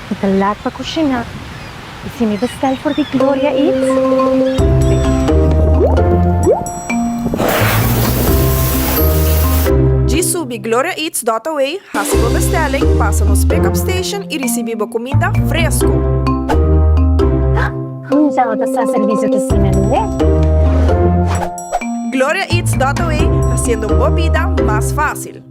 Mi ta laat pa kushiná i si mi bestel for di Gloria Eats. Djis subi gloriaeats dot away, hasi bo bestelling, pasa nos pick-up station i risibí bo kuminda fresku! Hunta bo ta sa servisio ta asina lihé. Gloriaeats dot away, hasiendo bo bida mas fásil!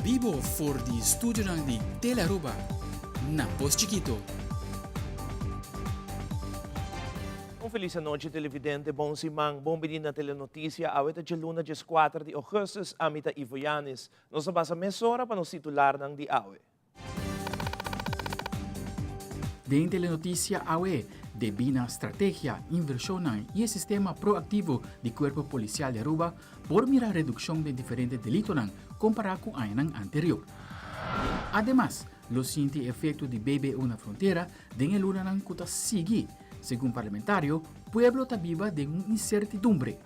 Bibo for di studionan di Telearuba na Pos Chikito. Un felis anochi televidente, bon siman, bon bini na Telenoticia, awe ta djaluna 14 di augustus, ami ta Ivo Yanes. Nos ta basa mesora pa nos titularnan di awe. Den Telenoticia awe, debí na strategia, invershonnan i e sistema proaktivo di Kuerpo Polisial di Aruba, por mira redukshon den diferente delitonan kompará ku añanan anterior. Ademas, lo sinti e efekto di BBO na frontera den e lunanan ku ta sigui. Segun parlamentario, pueblo ta biba den un insertidumbre.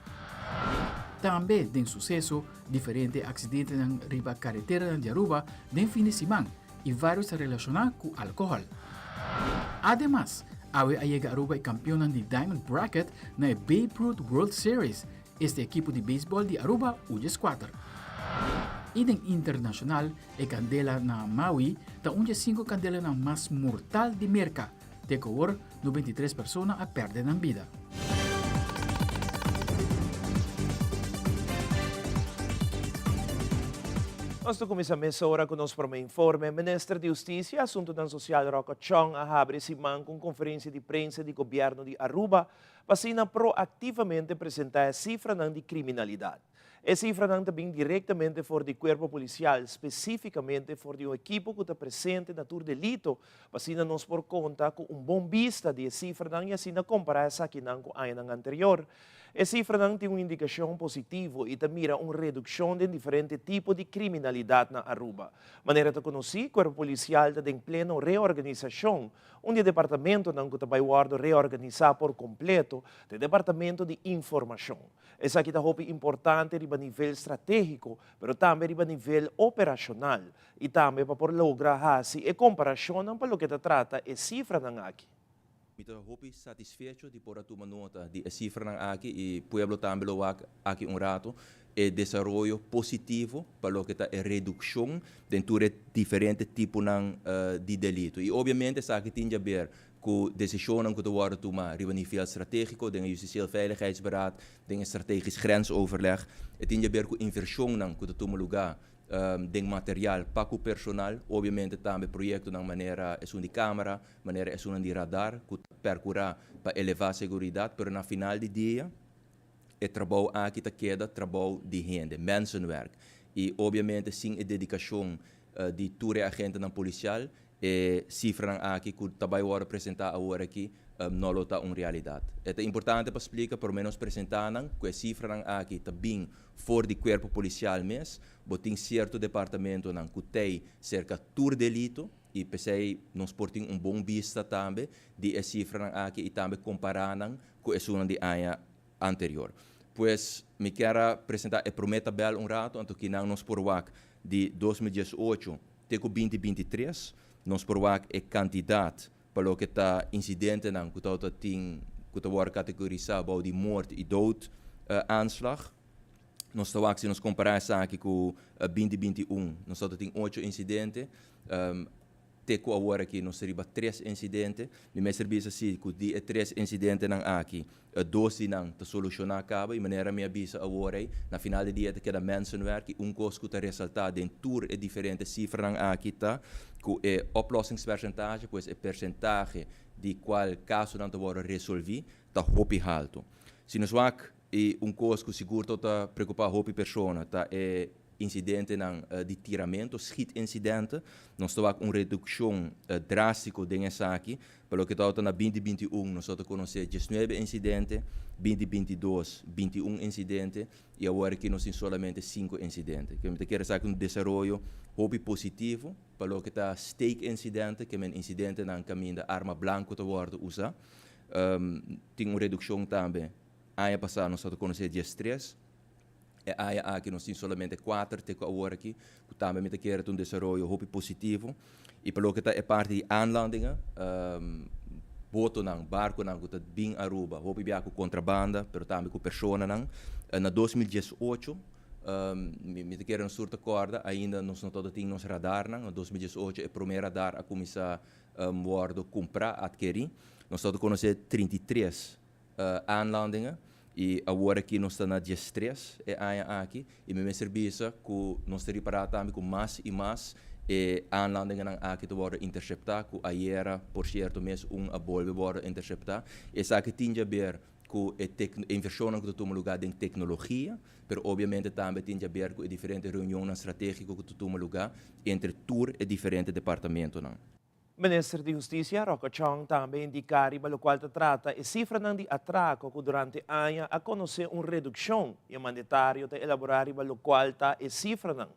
Tambe den suseso, Diferente aksidentenan riba kareteranan di Aruba den fin di siman i vários ta relashoná ku alkohòl. Ademas, awe a yega Aruba e kampionnan di Diamond Bracket na e Babe Ruth World Series, esta ekipo di beisbòl di Aruba U14. I den internashonal, e kandela na Maui ta un di e sinku kandelanan mas mortal di Merka. Te ku awor, 93 persona a pèrdè nan bida. Nos ta kuminsá mesora ku nos promé informe. Minister di Hustisia i Asuntunan Sosial Rocco Chong a habri siman ku un konferensia di prensa di gobièrnu di Aruba pa asina proaktivamente presentá e sifranan di kriminalidat. E sifranan ta bin direktamente for di kuerpo polisial, spesífikamente for di un ekipo ku ta presente na tur delito, pa asina nos por konta ku un bon bista di e sifranan i asina kompará esakinan ku añanan anterior. E sifranan tin un indikashon positivo i ta mira un redukshon den diferente tipo di kriminalidat na Aruba. Manera ta konosí, kuerpo polisial ta den pleno reorganisashon. Un di e departamentonan ku ta bai wòrdu reorganisá por kompleto ta e departamento di informashon. Esaki ta hopi importante riba nivel stratégiko, pero tambe riba nivel operashonal i tambe pa por logra hasi e komparashonnan pa loke ta trata e sifranan aki. Mi ta hopi satisfecho di por a tuma nota di e sifranan aki i pueblo tambe lo wak aki un rato e desaroyo positivo pa loke ta e redukshon den tur e diferente tiponan di delito. I obviamente esaki tin djaber Ku desishonnan ku ta wòrdu tumá riba nivel stratégiko den e Justitieel Veiligheidsberaad, den e Strategisch Grensoverleg. E tin di aber ku invershonnan ku ta tuma lugá den material pa ku personal. Obviamente tambe proyektonan manera esun di kamera, manera esunnan di radar ku ta perkurá pa elevá seguridat. Pero na final di dia e trabou aki ta keda trabou di hende, mensenwerk. I obviamente sin e dedikashon di tur e agentenan polisial E sifranan aki ku ta bai wòrdu presentá awor aki no lo ta un realidat. E ta importante pa splika promé nos presentá nan ku e sifranan aki ta bin for di kuerpo polisial mes. Bo tin sierto departamentonan ku t'ei serka tur delito i p'esei nos por tin un bon bista tambe di e sifranan aki i tambe kompará nan ku esunnan di aña anterior. Pues mi kier a presentá e promé tabèl un rato anto kinan nos por wak di 2018. Te ku 2023 nos por wak e kantidat pa loke ta insidentenan ku tabata tin ku ta wòrdu kategorisá bou di moord i dood aanslag. Nos ta wak si nos kompará esaki ku 2021 nos tabata tin ocho insidente. Te ku awor aki nos ta riba tres insidente. Mi mester bisa si ku di e tres insidentenan aki dos di nan ta solushoná kaba i manera mi a bisa awor ei, na final di dia ta keda mensenwerk i un kos ku ta resaltá den tur e diferente sifranan aki ta ku e oplossingspercentage, pues e persentahe di kual kasonan ta wòrdu resolví, ta hopi haltu. Si nos wak i un kos ku sigur ta preokupá hopi persona ta e. incidentenan di tiramento, schietincidenten. Nos ta wak un reduccion drastico den esaki. Pa loke ta na 2021, nos ta conoce 19 incidente, 2022, 21 incidente y awor aki nos tin solamente 5 incidente. Cu ta kier un desaroyo hopi positivo pa loke ta steekincidenten, cu ta incidentenan caminda arma blanco ta wordo usa. Tin un reduccion tambe. Aña pasa nos a conoce 13, e aña aki nos tin solamente 4 te awor aki, cu tambe mi ta kere un desaroyo hopi positivo. Y pa loke ta e parti di aanlandingen, botonan, barconan cu ta bin Aruba, hopi bia cu contrabanda, pero tambe cu personanan. Na 2018, mi ta kere un soort acorda, ainda nos no tin nos radarnan. Na 2018 e prome radar a cuminsa wordo cumpra, adkeri. Nos a conoce 33 aanlandingen. Y awor aki nos ta na 13 e aña aki y mi mester bisa cu nos ta ripara tambe cu mas y mas e aanlandingen aki ta wordo intercepta, cu ayera, por cierto, mes un a bolbe wordo intercepta. Esaki tin di haber cu e inversion cu ta tuma luga den tecnologia, pero obviamente tambe tin di haber cu diferente reunion strategico cu ta tuma luga entre tur e diferente departamentonan. Minister di Husticia, Rocco Chong, tambe a indica riba loke ta trata e cifra di atraco cu durante aña a conoce un reduccion y e mandatario ta elabora riba loke ta e cifra.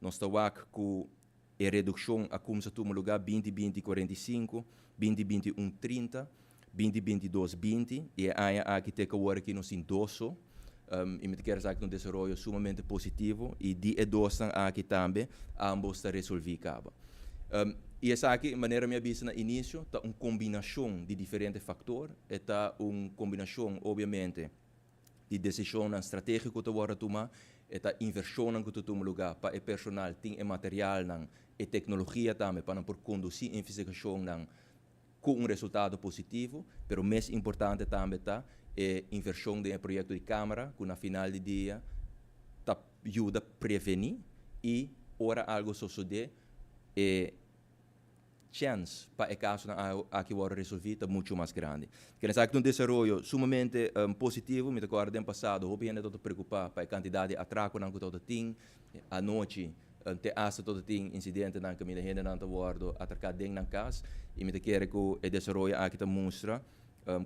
Nos ta cu e reduccion a cuminsa tuma luga 2020 45, 2021 30, 2022 20 y aña aki te awor aki nos tin 2. Y mi kier bisa un desaroyo sumamente positivo y di e dos aki tambe ambos ta resolvi caba. Y esaki, manera mi a bisa na inicio, ta un combinacion di diferente factor, ta un combinacion, obviamente, di decision strategico cu ta tuma, ta inversion cu ta tuma luga pa e personal tin e materialnan, e tecnologia tambe pa por conduci investigacionnan cu un resultado positivo, pero mas importante tambe ta e inversion den proyecto di camera, cu na final di dia ta yuda preveni y ora algo sucede, e chance pa e casonan aki wordo resolvi ta mucho mas grandi. Kier bisa un desaroyo sumamente positivo. Mi ta corda den pasado, hopi hende tabata preocupa pa e cantidad di atraconan cu tabata tin anochi, te hasta tabata tin incidentenan caminda hendenan ta wordo atraca den nan cas, y mi ta kere cu e desaroyo aki ta mustra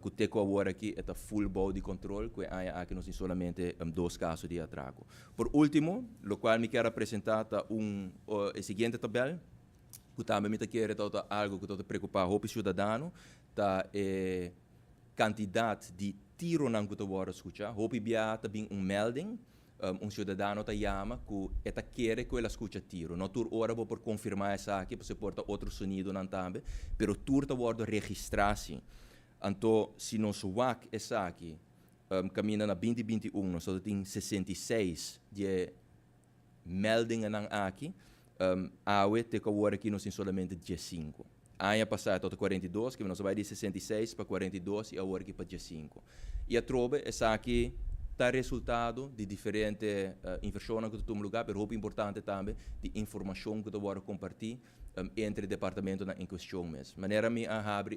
cu te cu awor aki ta full bou di control, cu aki nos tin solamente dos caso di atraco. Por ultimo, loke mi kier presenta ta e siguiente tabel, cu tambe mi ta kere ta algo cu ta preocupa hopi ciudadano, ta e cantidad di tironan cu ta wordo scucha. Hopi bia ta bin un melding, un ciudadano ta yama cu e ta kere cu el a scucha tiro. No tur ora bo por confirma esaki, pasobra por ta otro sonidonan tambe, pero tur ta wordo registra si. Anto, si nos wak esaki, caminda na 2021, nos tin 66 di meldingen aki, awe te awor aki nos tin solamente 15. Aña pasa tabata 42, cu nos a bay di 66 pa 42 y awor aki pa 15. Y atrobe, esaki ta resultado di diferente inversion cu ta tuma luga, mas importante tambe di informacion cu ta wordo comparti entre departamentonan en cuestion mes. Manera mi a habri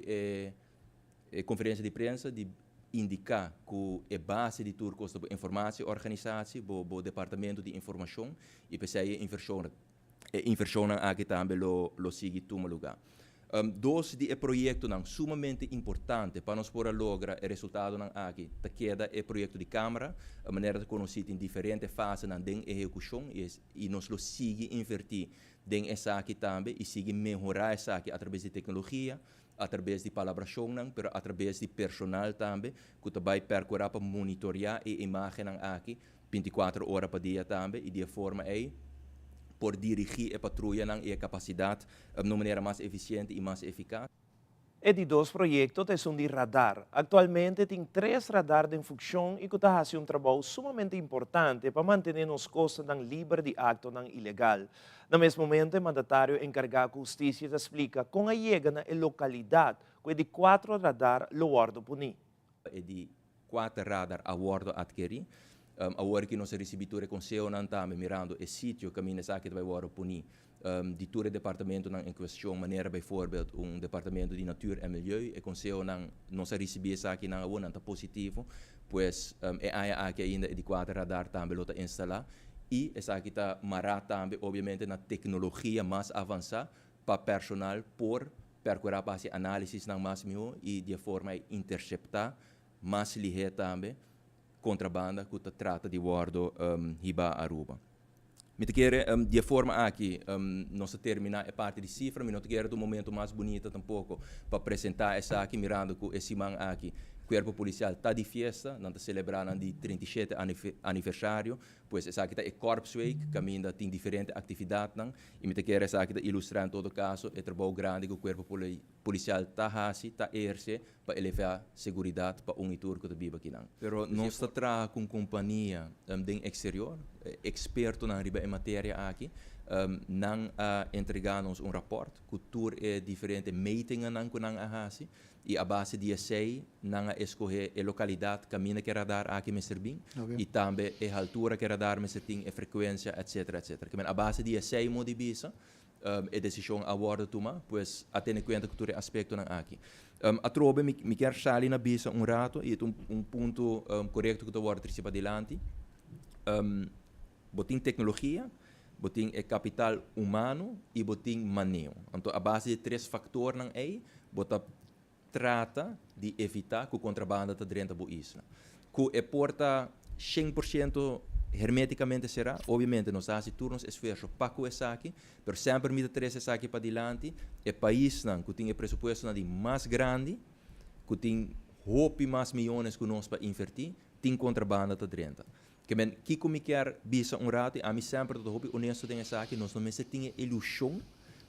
e conferencia di prensa di indica cu e base di tur cos ta informatie organisatie, bo departamento di informacion, y p'esey e inversion aki tambe lo sigui tuma luga. Dos di e proyectonan sumamente importante pa nos por logra e resultadonan aki, ta keda e proyecto di camera, e manera di conoce den diferente fasenan di ehecucion y nos lo sigui inverti den esaki tambe y sigui mehora esaki atraves di tecnologia, atraves di palabracion, pero atraves di personal tambe, cu tambe ta percura pa monitorea e imagen aki 24 ora pa dia tambe y di forma ey por dirigi e patruyanan y e capacidad di manera mas eficiente y mas eficaz. E di dos proyecto ta di radar. Actualmente tin tres radar den funcion y cu ta haci un trabou sumamente importante pa mantene nos costanan liber di actonan ilegal. Na mes momento, e mandatario encarga cu husticia ta splica con a yega na localidad cu e di cuater radar lo wordo poni. E di cuater radar a wordo adkeri. Awor cu nos a ricibi tur consehonan tambe mirando e sitio caminda esaki ta bay wordo poni di tur departamentonan en cuestion, manera bijvoorbeeld un departamento di natuur en milieu, e consehonan nos a ricibi esakinan awor nan ta positivo, pues e aña aki ainda e di cuater radar tambe lo ta instala. I esaki ta mará tambe obviamente na teknologia mas avansá pa personal por perkurá pa hasi análisisnan mas mihó i di e forma ei interseptá mas lihé tambe kontrabanda ku ta trata di wòrdu hibá Aruba. Mi ta kere di e forma aki nos ta terminá e parti di sifra. Mi no ta kere ta un momento mas bunita tampoko pa presentá esaki mirando ku e siman aki Kuerpo Polisial ta di fiesta, nan ta selebrá nan di 37 aniversario. Pues esaki ta e Korpsweek kaminda tin diferente aktividatnan i mi ta kere esaki ta ilustrá en todo kaso e trabou grandi ku Kuerpo Polisial ta hasi, ta ehersé pa elevá seguridat pa un i tur ku ta biba akinan. Pero nos ta traha ku un kompania den eksterior, ekspertonan riba e materia aki. Nan a entregá nos un rapòrt ku tur e diferente metingennan ku nan a hasi i a base di esei nan a eskohé e lokalidat kaminda ku e radar aki mester bin i tambe e haltura ku e radar mester tin, e frekuensia, etsetera, etsetera. Ke men a base di esei mo di bisa E desishon a wòrdu tuma, pues a tene kuenta ku tur e aspektonan aki. Atrobe mi mi kier sali na bisa un rato i e ta un un punto korekto ku ta wòrdu trese padilanti. Bo tin teknologia, bo tin e kapital humano i bo tin maneo. Anto a base di e tres faktornan ei bo ta trata di evitá ku kontrabanda ta drenta bo isla. Ku e por ta shen por shento hermétikamente será, obviamente nos ta hasi tur nos esfuerso pa ku esaki, pero semper mi ta trese esaki padilanti, e paisnan ku tin e presupuestonan di mas grandi, ku tin hopi mas miyones ku nos pa invertí, tin kontrabanda ta drenta. Ke men, kiko mi kier bisa un rato, i ami semper ta hopi honesto den esaki, nos no mester tin e ilushon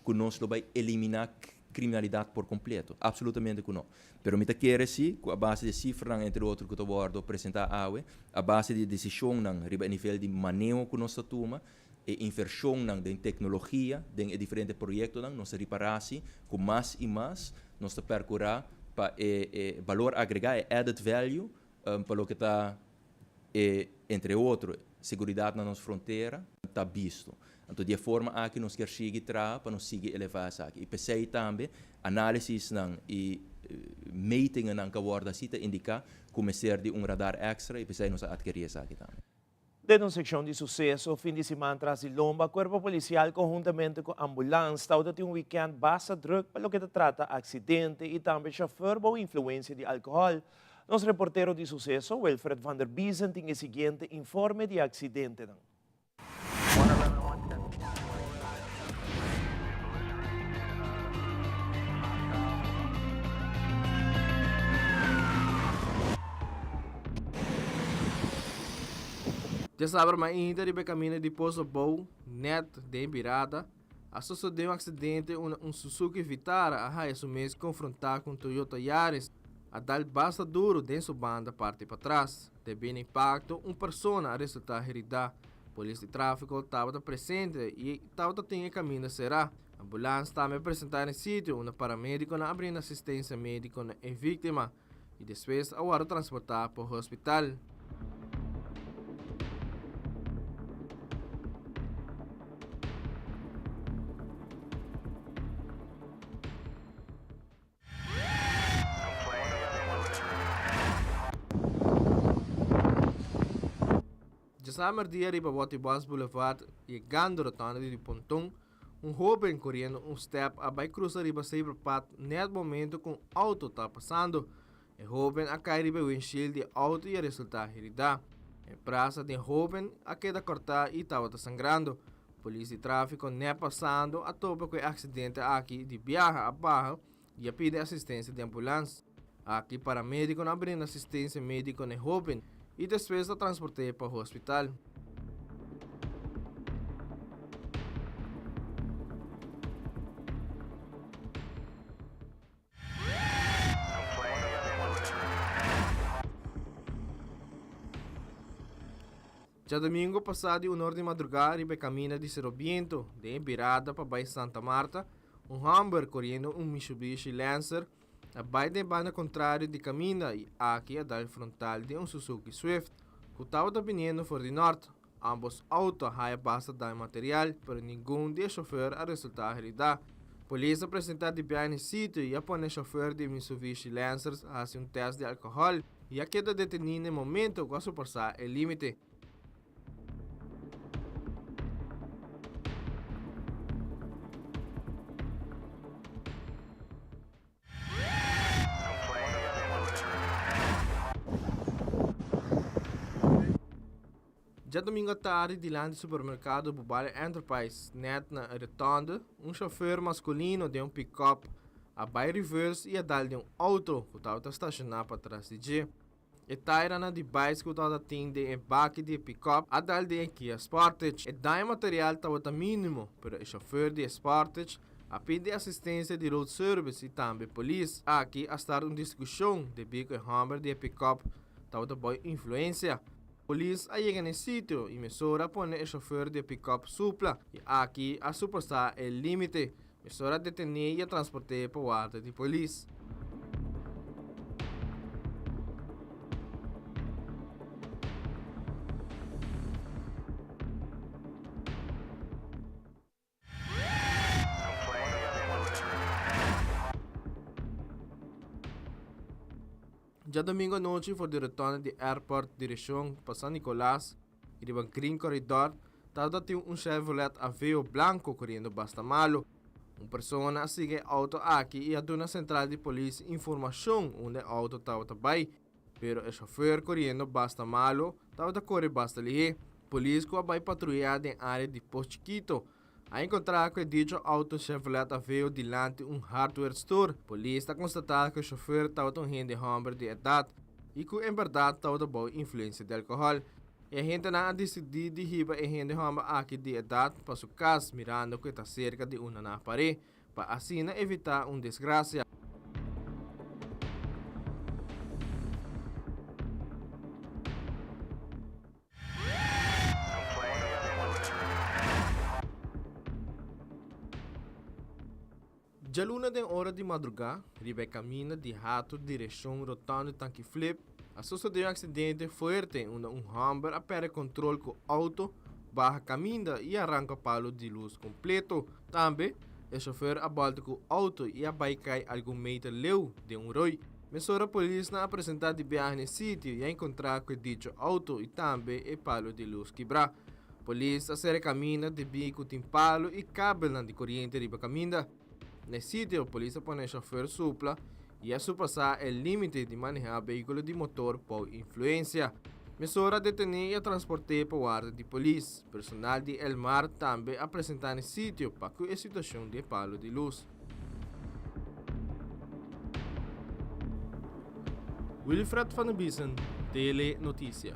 ku nos lo bai eliminá kriminalidat por kompleto. Absolutamente ku no. Pero mi ta kere si ku a base di e sifranan entre otro ku ta wòrdu presentá awe, a base di e desishonnan riba e nivel di maneho ku nos ta tuma, e invershonnan den teknologia, den e diferente proyektonan, nos ta ripará si ku mas i mas nos ta perkurá pa e e balor agregá, e added value, pa loke ta e, entre otro, seguridat na nos frontera ta bisto. Anto di e forma aki nos kier sigui traha pa nos sigui elevá esaki. I p'esei tambe análisisnan i metingennan ku a wòrdu hasi ta indiká ku mester di un radar èkstra i p'esei nos a atkerí esaki tambe. Den un sekshon di suseso, fin di siman tras di lomba, Kuerpo Polisial konhuntamente ku ambulans tawata tin un wikènt basta drùk pa loke ta trata aksidente i tambe shofèr bou influensia di alkohòl. Nos reportero di suseso, Wilfred van der Biezen tin e siguiente informe di e aksidentenan. Djasabra mainta riba e kaminda di Pozo Bou, nèt den Birata, a sosodé un aksidente unda un Suzuki Vitara a haya su mes konfrontá ku un Toyota Yaris. A dal basta duru den su banda parti patras. Debí na impakto, un persona a resultá heridá. Polis di tráfiko tabata presente i tabata tin e kaminda será. Ambulans tambe a presentá na e sitio unda paramedikonan a brinda asistensia médiko na e víktima i despues a wòrdu transportá pa hospital. Djasamer dia riba Watty Bos Boulevard yegando rotonda di Ponton, un hoben coriendo un step a bay cruza riba zebrapad net momento cu un auto ta pasando. E hoben a cay riba e windshield di e auto y a resulta herida. E brasa di e hoben a keda corta y tabata sangrando. Polis di trafico net pasando a topa cu e accidente aki di biaha a baha y a pidi asistencia di ambulans. Aki paramediconan a brinda asistencia medico na e hoben y despues a transport'e pa hospital. Djadomingo pasá di unor di madrugá riba e kaminda di Sero Biento, den e birada pa bai Santa Marta, un hòmber koriendo un Mitsubishi Lancer a bai den e banda kontrario di kaminda i aki a dal frontal den un Suzuki Swift ku tabata biniendo for di nòrt. Ambos auto a haya basta daño material, pero ningun di e chofer a resulta herida. Polis a presenta di biaha na e sitio y a pone e chofer di e Mitsubishi Lancer haci un test di alcohol y a keda deteni na e momento cu a surpasa e limite. Djadomingo atardi dilanti supermerkado Bubali Enterprise net na e rotonde, un shofer maskulino den un pick-up a bai reverse i a dal den un auto ku tabata stashoná patras di dje. E tairanan di bais ku tabata tin den e baki di e pick-up a dal den e Kia Sportage. E daño material tabata mínimo, pero e shofer di e Sportage a pidi asistensia di road service i tambe polis. Aki a start un diskushon debí ku e hòmber di e pick-up tabata bou influensia. Polis a yega na e sitio i mesora a pone e shofer di e pick-up supla i aki a surpasá e límite. Mesora a detené i a transport'é pa warda di polis. Djadomingo anochi for di rotonde di airport direccion pa San Nicolas y riba Green Corridor tabata tin un Chevrolet Aveo blanco coriendo basta malo. Un persona a sigui e auto aki y a duna central di polis informacion unda e auto tabata bay. Pero e chofer coriendo basta malo tabata core basta lihé. Polis cu a bay patruya den area di Pos Chikito a encontra cu e dicho auto Chevrolet Aveo dilanti un hardware store. Polis ta constata cu e chofer tabata un hende homber di edad y cu en berdad tabata bou influencia di alcohol. E agentenan a dicidi di hiba e hende homber aki di edad pa su cas mirando cu e ta cerca di unda nan a par'é pa asina evitá un desgrasia. Djaluna den ora di madrugá, riba e kaminda di Hato direkshon Rotonde Tanki Flip, a sosodé un aksidente fuerte unda un hòmber a pèrdè kontrol ku outo, baha kaminda i a ranka palu di lus kompleto. Tambe, e shofer a bòlta ku outo i a bai kai algun meter leu den un roi. Mesora polisnan a presentá di biaha na e sitio i a enkontrá ku e dicho outo i tambe e palu di lus kibrá. Polis a sera e kaminda debí ku tin palu i kabelnan di koriente riba kaminda. Na e sitio, polis a pone e shofer supla i a surpasá e límite di manehá behíkulo di motor bou influensia. Mesora a detené i a transport'é pa warda di polis. Personal di Elmar tambe a presentá na e sitio pa ku e situashon di e palu di lus. Wilfred van der Biesen, Tele Noticia.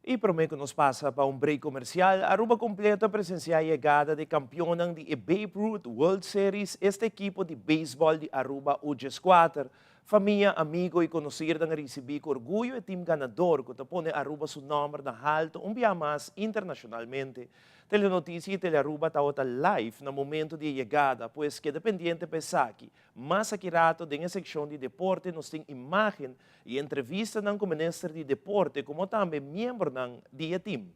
Y prome cu nos pasa pa un break comercial, Aruba completo a presencia e yegada di campeonnan di e Babe Ruth World Series, esta ekipo di baseball di Aruba U14. Famia, amigo y conocirnan a ricibi cu orguyo e team ganador cu ta pone Aruba su nomber na halto un bia mas internacionalmente. Telenoticia y Telearuba tawata live na momento di e yegada, pues keda pendiente pa esaki. Mas aki rato den e seccion di deporte nos tin imagen y entrevistanan cu Minister di Deporte como tambe miembronan di e team.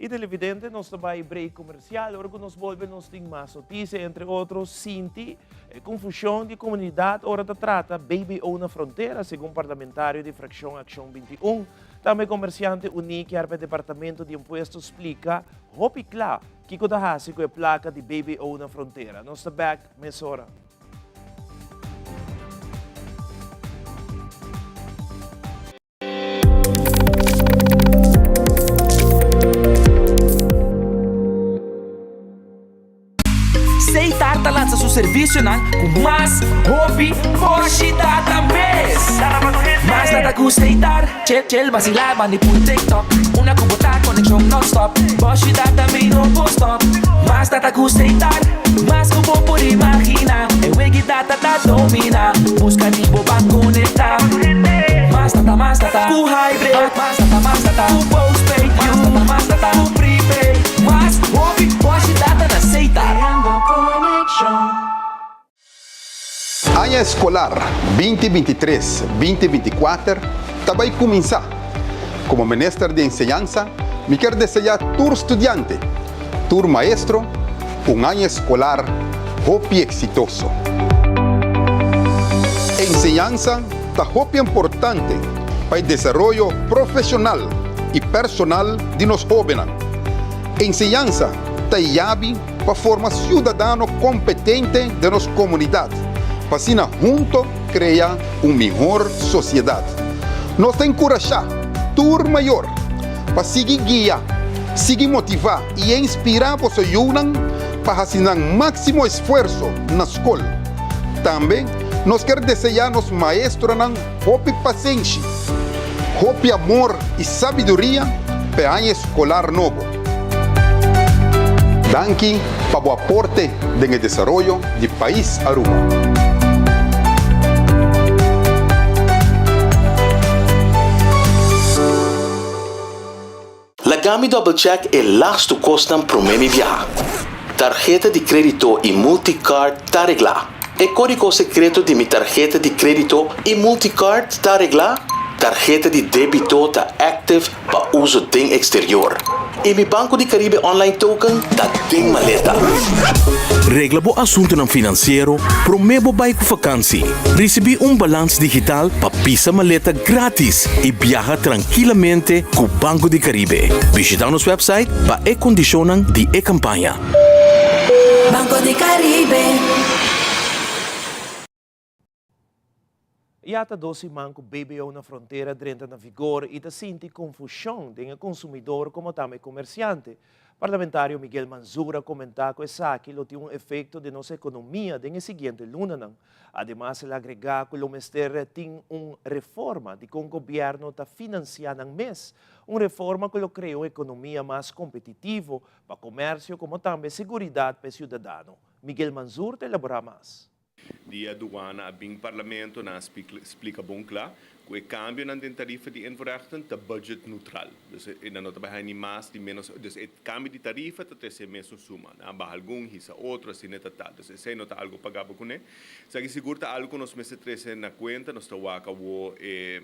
Y televidente nos ta bay break comercial, ora cu nos bolbe nos tin mas noticia, entre otro sinti e confusion di comunidad ora ta trata BBO na frontera, segun parlamentario di fraccion Accion 21. Tambe comerciante uni kier pa e departamento di impuesto splica hopi cla kico ta haci cu e placa di BBO na frontera. Nos ta back mesora. Seitar ta lansa su servisionan ku mas hopi boshi data mes. Mas data ku Seitar, chel chel basilá bandi pul TikTok. Una ku bo ta konekshon non-stop, boshi data mi no por stop. Mas data ku Seitar, mas ku bo por imaginá. E wegi data ta dominá, buska di bo ban konektá. Mas data, mas data ku hybrid, mas data, mas data ku postpaid, mas data, mas data ku prepaid. Mas hopi boshi data na Seitar. Aña eskolar binti 23, 2024 ta bai kuminsá. Komo Minister di Enseñansa mi kier deseá tur studiante, tur maestro un aña eskolar hopi eksitoso. Enseñansa ta hopi importante pa e desaroyo profeshonal i personal di nos hóbennan. Enseñansa. ta e yabi pa forma siudadano kompetente den nos komunidat, pa asina hunto krea un mihor sosiedat. Nos ta enkurashá tur mayor pa sigui guia, sigui motivá i inspirá boso yunan pa hasi nan máksimo esfuerso na skol. Tambe nos kier deseá nos maestronan hopi pasenshi, hopi amor i sabiduria pa e aña eskolar nobo. Danki pa bo aporte den e desaroyo di pais Aruba. Laga mi double check e lastu kosnan promé mi biaha. Tarheta di krédito i multicard ta reglá. E kódigo sekreto di mi tarheta di krédito i multicard ta reglá. Tarheta di débito ta active pa uso den eksterior. I mi Banco di Caribe online token ta den maleta. Regla bo asuntunan finansiero promé bo bai ku fakansi. Risibí un balans digital pa pisa maleta gratis i biaha trankilamente ku Banco di Caribe. Bishitá nos website pa e kondishonnan di e kampaña. Banco di Caribe. Ya ta dos siman ku BBO na frontera drenta na vigor i ta sinti konfushon den e konsumidor komo tambe e komersiante. Parlamentario Miguel Manzur a komentá ku esaki lo tin un efekto den nos ekonomia den e siguiente lunanan. Ademas el a agregá ku lo mester tin un reforma di kon gobièrnu ta finansiá nan mes, un reforma ku lo krea un ekonomia mas kompetitivo pa komersio komo tambe seguridat pa e siudadano. Miguel Manzur ta elaborá mas. Di aduana a bin Parlamento nan a splika bon kla ku e kambionan den tarifa di invoerrechten ta budget neutral. Dus nan no ta bai haña ni mas ni menos. Dus e kambio di tarifa ta trese e mesun suma. Nan a baha algun, hisa otro, asina e ta ta. Dus esei no ta algu pa gaba kuné. Esaki sigur ta algu ku nos mester trese na kuenta. Nos ta wak awo e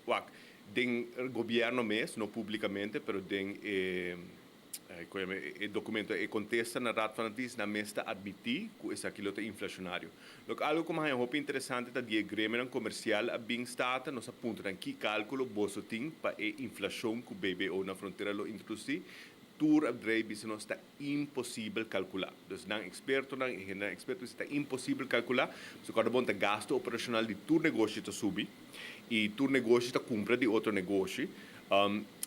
wak den gobièrnu mes, no públikamente, pero den e. E documento e contesta na Raad van Advies nan mes ta admiti cu esaki lo ta inflacionario. Loke algo cu mi haña hopi interesante ta di e gremionan comercial a bin stata nos a puntra nan ki calculo boso tin pa e inflacion cu BBO na frontera lo introduci. Tur a drei bisa nos ta imposibel calcula. Dus nan expertonan e hendenan experto bisa ta imposibel calcula. Pasobra cuando bon ta gasto operacional di tur negoshi ta subi y tur negoshi ta cumpra di otro negoshi.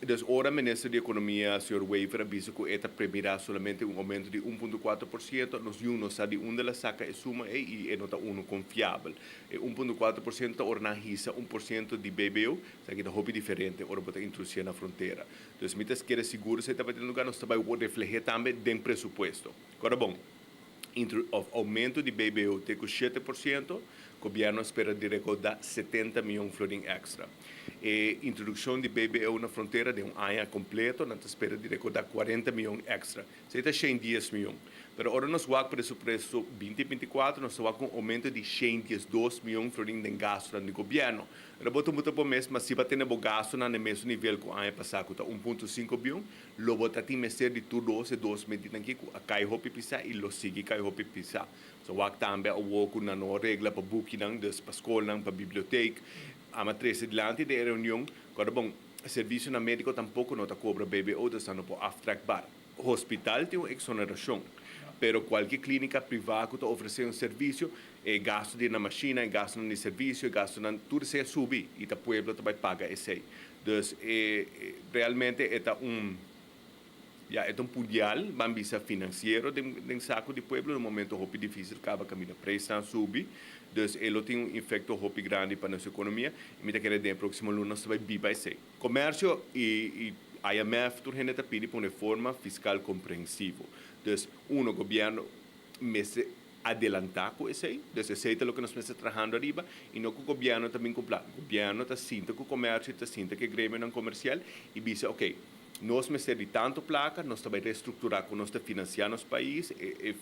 Dus ora Minister di Economia, señor Wever a bisa cu e ta premira solamente un aumento di un punto cuatro por ciento, nos niun no sa di unda el a saca e suma ey y e no ta uno confiabel. E un punto cuatro por ciento ta ora nan hisa un por ciento di BBO, esaki ta hopi diferente ora bo ta introducié na frontera. Dus mi ta kere sigur esey ta bay tene lugar, nos ta bay reflehe tambe den presupuesto. Ora bon. of aumento di BBO te cu 7%, gobierno a spera di recauda 70 miyon florin extra. E introduccion di BBO na frontera den un aña completo nan ta spera di recauda 40 miyon extra. Esey ta 110 miyon. Pero ora nos wak presupuesto 2024 nos ta wak un aumento di 112 miyon florin den gastonan di gobierno. Ora bo ta muta bo mes, ma si bo a tene bo gastonan na e mesun nivel cu aña pasa cu ta 1.5 biyon, Lo bo ta tin mester di tur dos e dos medidanan ki ku a kai hopi pisá i lo sigui kai hopi pisá. So wak tambe awor ku nan no regla pa bukinan, dus pa skolnan, pa bibliotek. Ama trese dilanti den e reunion ku ora bon, servisionan médiko tampoko no ta kobra BBO, dus nan no por aftrekbaar. Hospital tin un eksonerashon, pero kualke klínika privá ku ta ofresé un servisio, e gastu di nan mashina, e gastunan di servisio, e gastunan, tur esei a subi i ta pueblo ta bai paga esei. Dus e realmente e ta un ya e ta un pudial ban bisa financiero den den saco di pueblo na un momento hopi dificil caba caminda prijsnan subi dus e lo tin un efecto hopi grandi pa nos economia y mi ta kere den e proximo luna nos ta bay biba esey. Comercio y y IMF tur hende ta pidi pa un reforma fiscal comprehensivo dus uno gobierno mester adelantá ku esei. Dus esei ta loke nos mester trahando ariba i no ku gobièrnu ta bin ku plan. Gobièrnu ta sinta ku komersio, ta sinta ku e gremionan komersial i bisa oke, nos mester di tantu plaka, nos ta bai restrukturá ku nos ta finansiá nos pais, e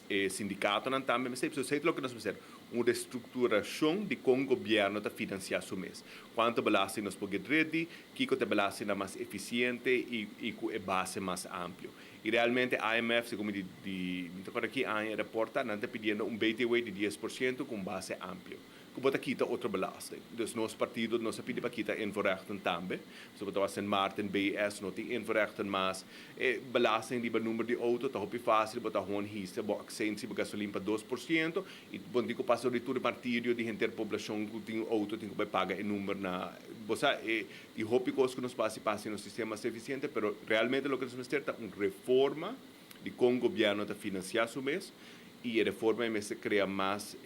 e sindikatonan tambe mester. So esei ta loke nos mester, un restrukturashon di kon gobièrnu ta finansiá su mes. Kuantu belasting nos por get rid di, kiko ta e belastingnan mas efisiente i i ku e base mas amplio. Y realmente IMF, segun mi di, di mi ta acorda ki aña e rapport ta, nan ta pidiendo un BTW di 10% cu un base amplio, cu bo ta kita otro belasting. Dus nos partido nos a pidi pa kita invoerrechten tambe. So bo ta wak Sint Maarten, BS no tin invoerrechten mas. E belasting riba number di auto ta hopi facil, bo ta gewoon hisa bo accijns riba gasolin pa 2% y bo no tin cu pasa door di tur e martirio di henter poblacion cu tin auto tin cu bay paga e number na bo sa e Tin hopi kos ku nos por hasi pa hasi nos sistema mas efisiente, pero realmente loke nos mester ta un reforma di kon gobièrnu ta finansiá su mes i e reforma ei mester krea mas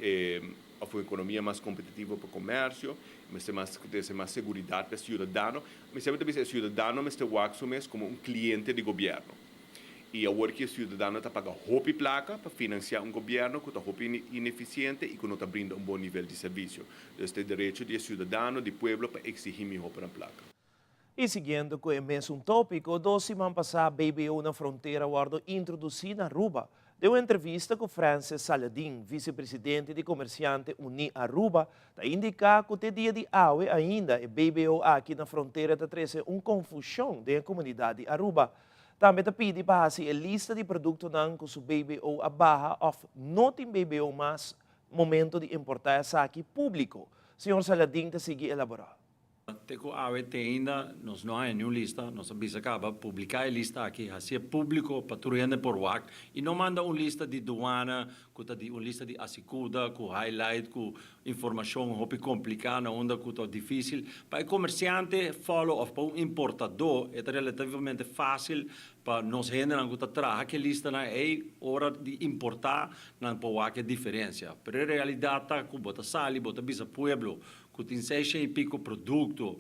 òf un ekonomia mas kompetitivo pa komersio, mester mas trese mas seguridat pa e siudadano. Mi semper ta bisa e siudadano mester wak su mes komo un kliente di gobièrnu. I awor ki e siudadano ta paga hopi plaka pa finansiá un gobièrnu ku ta hopi inefisiente i ku no ta brinda un bon nivel di servisio. Dus ta e derecho di e siudadano, di pueblo pa eksihí mihó pa nan plaka. I siguiendo ku e mesun tópiko, dos siman pasá BBO na frontera wòrdu introdusí na Aruba. Den un entrevista ku Francis Saladin, visepresidente di Komersiante Uní Aruba, ta indiká ku te dia di awe ainda e BBO aki na frontera ta trese un konfushon den e komunidat di Aruba. Tambe ta pidi pa hasi e lista di produktonan ku su BBO a baha òf no tin BBO mas momento di importá esaki públiko. Señor Saladin ta sigui elaborá. Te ku awe te ainda nos no haña niun lista, nos a bisa kaba publiká e lista aki, hasié públiko pa tur hende por wak i no manda un lista di duana ku ta di un lista di asikuda ku highlight ku informashon hopi kompliká na unda ku ta difísil pa e komersiante follow òf pa un importadó e ta relativamente fásil pa nos hendenan ku ta traha ku e listanan ei ora di importá nan por wak e diferensia. Pero e realidat ta ku bo ta sali bo ta bisa pueblo ku tin seisha i piko produkto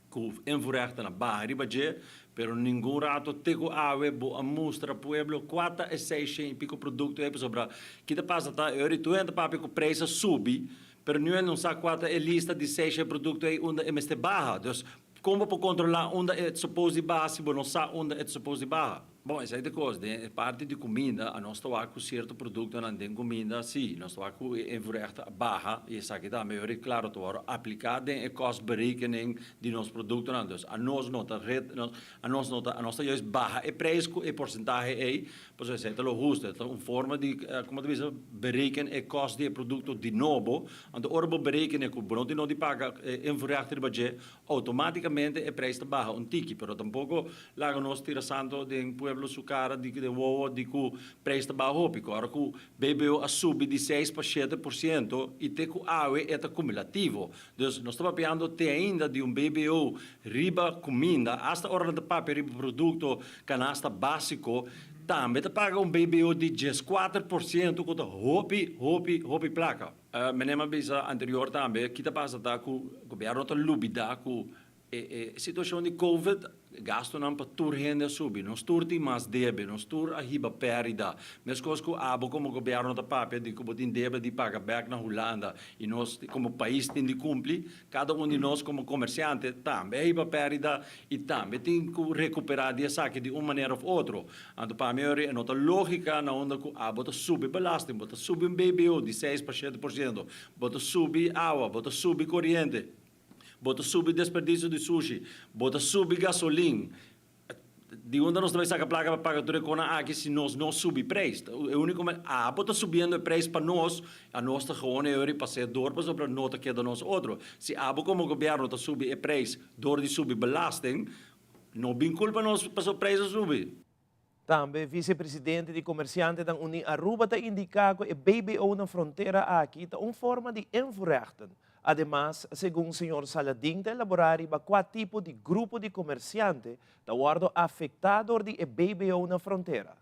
ku invoerrechten a baha riba dje, pero ningun rato te ku awe bo a mustra pueblo kua ta e seishen i piko produkto ei pasobra ki ta pasa ta e ora tur hende ta papia ku preis a subi pero niun hende no sa kua ta e lista di seishen produkto ei unda e mester baha. Dus kon bo por kontrola unda e suppose di baha si bo no sa unda e ta suppose di baha? Bon, esei ta kos. Den e parti di kuminda, anos ta wak ku sierto produktonan den kuminda, sí, nos ta wak ku e invoerrecht a baha i esaki tambe yori klaro ta wòrdu apliká den e kostberekening di nos produktonan. Dus anos no ta ret, anos no ta, anos ta juist baha e preis ku e porsentahe ei, pasobra esei ta lo hustu. E ta un forma di, komo ta bisa, bereken e kòst di e produkto di nobo. Anto ora bo berekene ku bo no tin no di paga e invoerrecht riba dje, Automáticamente e prijs ta baha un tiki, pero tampoco laga nos tira santo den pueblo su cara di den wowo di cu prijs ta baha hopi. Cu ora cu BBO a subi di seis pa 7% y te cu awe e ta cumulativo. Dus nos ta papiando te ainda di un BBO riba cuminda, hasta ora nan ta papia riba producto canasta basico, tambe ta paga un BBO di 14% cu ta hopi, hopi, hopi placa. Meneer a bisa anterior tambe, ki ta pasa ta ku gobierno ta lubida ku e situacion di covid, gastonan pa tur hende a subi. Nos tur tin mas debe, nos tur a hiba perida. Meskos ku abo komo gobierno ta papia di ku bo tin debe di paga bek na Hulanda i nos komo pais tin di kumpli, kada un di nos komo komersiante tambe a hiba perida i tambe tin ku rekupera di esaki di un manera of otro. Anto pa mi ori e no ta lógika na unda ku abo ta subi belasting, bo ta subi un BBO di 6 pa 7%, bo ta subi awa, bo ta subi koriente, bo ta subi desperdisio di sushi, bo ta subi gasolin. Di unda nos ta bai saka plaka pa paga tur e kosnan aki si nos no subi preis? E úniko manera, abo ta subiendo e preis pa nos, anos ta gewoon e ori pas'é dor pasobra no ta keda nos otro. Si abo komo gobièrnu ta subi e preis dor di subi belasting, no bin kulpa nos pasobra preis a subi. Tambe vicepresidente di Comerciantenan Uní Aruba ta indica cu e BBO na frontera aki ta un forma di invoerrechten. Ademas, segun señor Saladin ta elabora riba cua tipo di grupo di comerciante ta wordo afecta door di e BBO na frontera.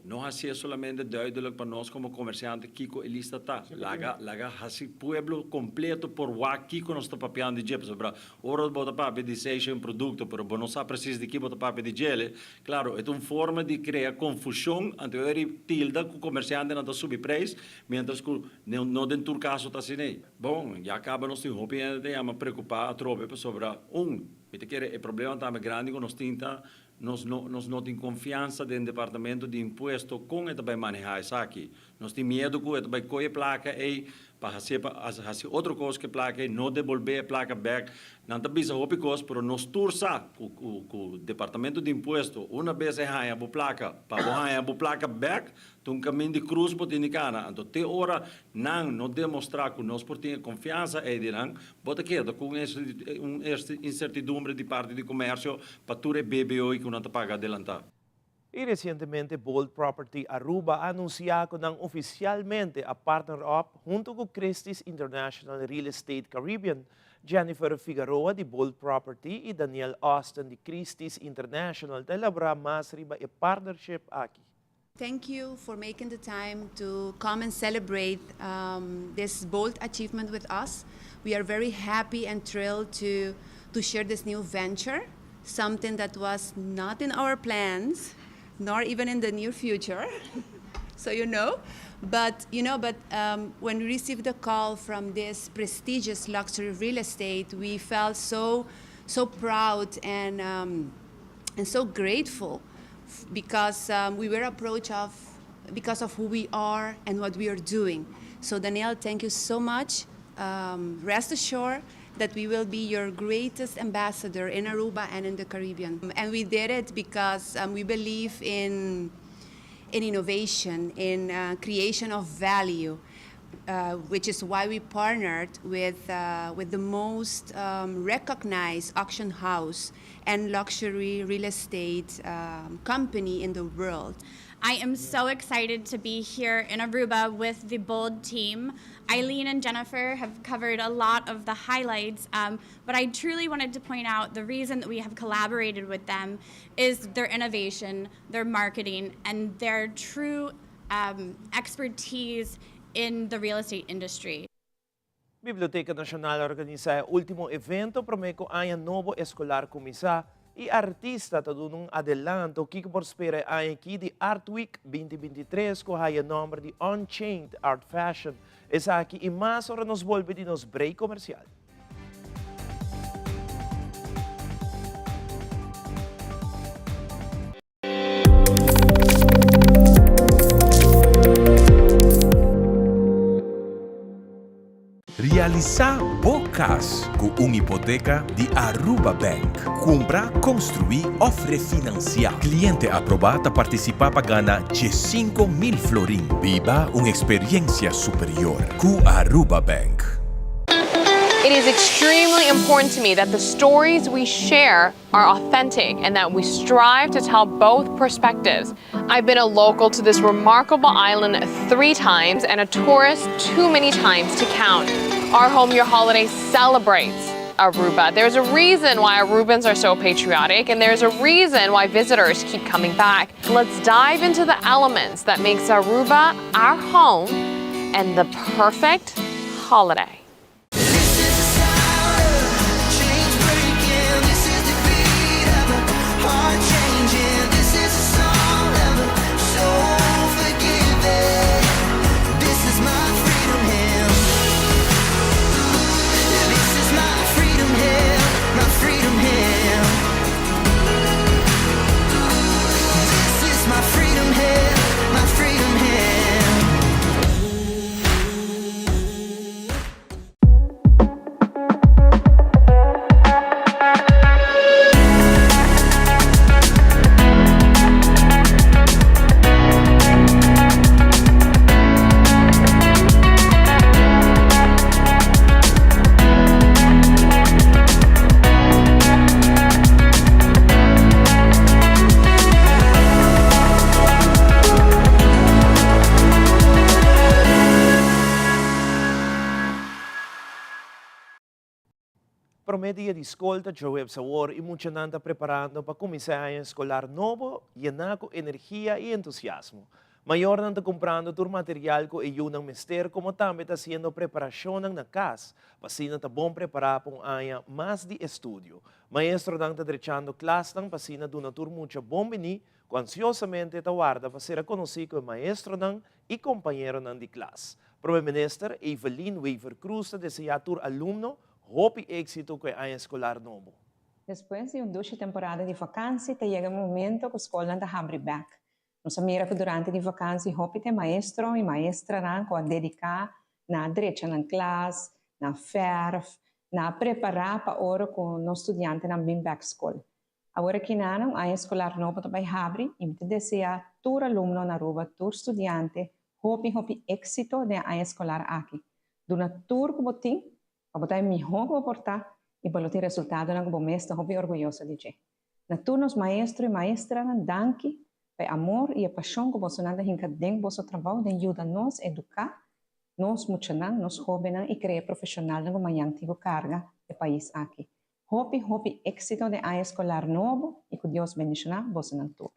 No hasié solamente duidelijk pa nos komo komersiante kiko e lista ta. Laga laga hasi pueblo kompleto por wak kiko nos ta papiando di dje. Pasobra ora bo ta papia di seishen produkto pero bo no sa presis di ki bo ta papia di djele, klaro e ta un forma di krea konfushon anto e ora tilda ku komersiantenan ta subi preis mientras ku no den tur kaso ta asin'ei. Bon, ya kaba nos tin hopi hende ta yama preokupá atrobe pasobra un, mi ta kere e problema tambe grandi ku nos tin ta Nos no nos no tin konfiansa den Departamento di Impuesto kon e ta bai manehá esaki. Nos tin miedu ku e ta bai kohe plaka ei. pa hasié pa hasi otro kos ku e plaka ei, no debolbé e plaka bèk. Nan ta bisa hopi kos, pero nos tur sa ku ku Departamento di Impuesto una bes e haña bo plaka, pa bo haña bo plaka bèk ta un kamin di krus bo tin di kana. Anto te ora nan no demostrá ku nos por tin e konfiansa ei di nan, bo ta keda ku un insertidumbre di parti di komersio pa tur e BBO ku nan ta paga adelantá. Y recientemente Bold Property Aruba a anuncia cu nan oficialmente a partner up hunto cu Christie's International Real Estate Caribbean. Jennifer Figaroa di Bold Property y Daniel Austin di Christie's International ta elabora mas riba e partnership aki. Thank you for making the time to come and celebrate um, this bold achievement with us. We are very happy and thrilled to, to share this new venture, something that was not in our plans, nor even in the near future. so you know. But you know, but um, when we received the call from this prestigious luxury real estate, we felt so so proud and um, and so grateful because um, we were approached of because of who we are and what we are doing. So Danielle, thank you so much. Um, rest assured that we will be your greatest ambassador in Aruba and in the Caribbean. And we did it because um, we believe in in innovation, in uh, creation of value. Uh, which is why we partnered with, uh, with the most um, recognized auction house and luxury real estate um, company in the world. I am so excited to be here in Aruba with the Bold team. Eileen and Jennifer have covered a lot of the highlights, um, but I truly wanted to point out the reason that we have collaborated with them is their innovation, their marketing, and their true um, expertise in the real estate industry. Biblioteca Nacional a organisa e ultimo evento prome cu aña nobo escolar cuminsa y artista ta duna un adelanto kico por spera e aña aki di Art Week 2023 cu haya nomber di Unchained Art Fashion. Esaki y mas ora nos bolbe di nos break comercial. Realisá bo kas ku un hipoteka di Aruba Bank. Kumpra, konstruí òf refinansiá. Kliente aprobá ta partisipá pa gana 15,000 florin. Biba un eksperiensia superior ku Aruba Bank. It is extremely important to me that the stories we share are authentic and that we strive to tell both perspectives. I've been a local to this remarkable island three times and a tourist too many times to count. Our Home Your Holiday celebrates Aruba. There's a reason why Arubans are so patriotic and there's a reason why visitors keep coming back. Let's dive into the elements that makes Aruba our home and the perfect holiday. Prome dia di skol ta djoebs awor i muchanan ta preparando pa kuminsá e aña eskolar nobo yená ku energia i entusiasmo. Mayornan ta kumprando tur material ku e yunan mester komo tambe ta hasiendo preparashonnan na kas pa asina ta bon prepará pa un aña mas di estudio. Maestronan ta drechando klasnan pa asina duna tur mucha bon biní ku ansiosamente ta warda pa sera konosí ku e maestronan i kompañeronan di klas. Prome Minister Evelyn Wever-Croes ta deseá tur alumno hopi éksito ku e aña eskolar nobo. Despues di un dushi temporada di vakansi ta yega e momento ku skolnan ta habri bèk. Nos a mira ku durante di vakansi hopi ta e maestro i maestranan ku a dediká Nan a drecha nan klas, nan a fèrf, nan a prepará pa ora ku nos studiantenan bin bèk skol. Awor aki nan un aña eskolar nobo ta bai habri i mi ta deseá tur alumno na Aruba, tur studiante, hopi hopi éksito den e aña eskolar aki. Duna tur ku bo tin pa bo ta e mihó ku bo por ta i pa lo tin resultadonan ku bo mes ta hopi orguyoso di dje. Na tur nos maestro i maestranan danki pa e amor i e pashon ku bosonan ta hinka den boso trabou den yuda nos eduká nos muchanan, nos hóbennan i krea profeshonalnan ku mañan tin ku karga e pais aki. Hopi hopi éksito den aña eskolar nobo i ku Dios bendishoná bosonan tur.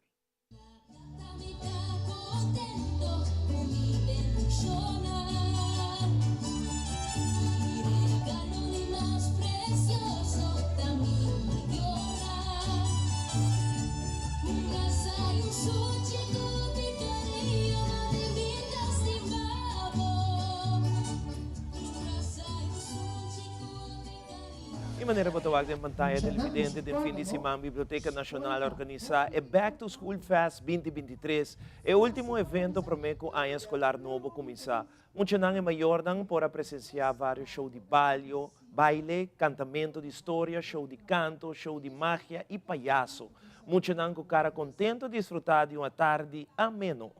E manera bo ta wak den pantaya televidente den fin di siman Biblioteca Nacional a organisa e Back to School Fest 2023, e ultimo evento prome cu aña escolar nobo cuminsa. Muchanan e mayornan por a presencia varios show di balio, baile, cantamento di storia, show di canto, show di magia y payaso. Muchanan cu cara contento a disfruta di un atardi ameno.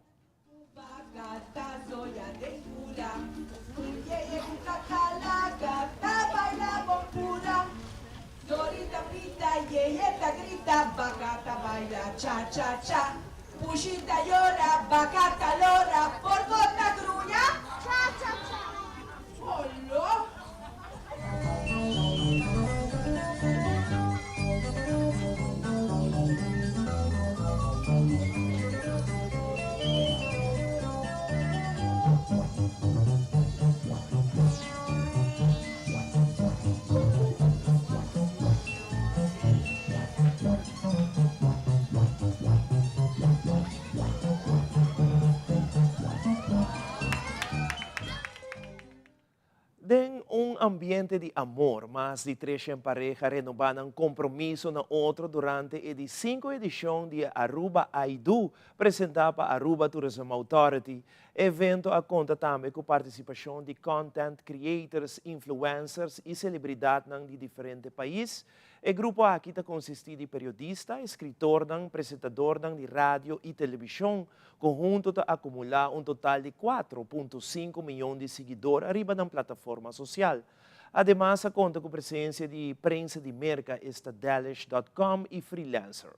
Den un ambiente di amor, mas di treshen pareha renobá nan kompromiso na otro durante e di sinku edishon di e Aruba I Do, presentá pa Aruba Tourism Authority. E evento a konta tambe ku partisipashon di content creators, influencers i selebridatnan di diferente pais. E grupo aki ta konsistí di periodista, eskritornan, presentadornan di radio i televishon, ku huntu ta akumulá un total di kuatro punto sinku miyon di siguidor ariba nan plataforma sosial. Ademas a konta ku presensia di prensa di Merka esta Delish dot com i Freelancer.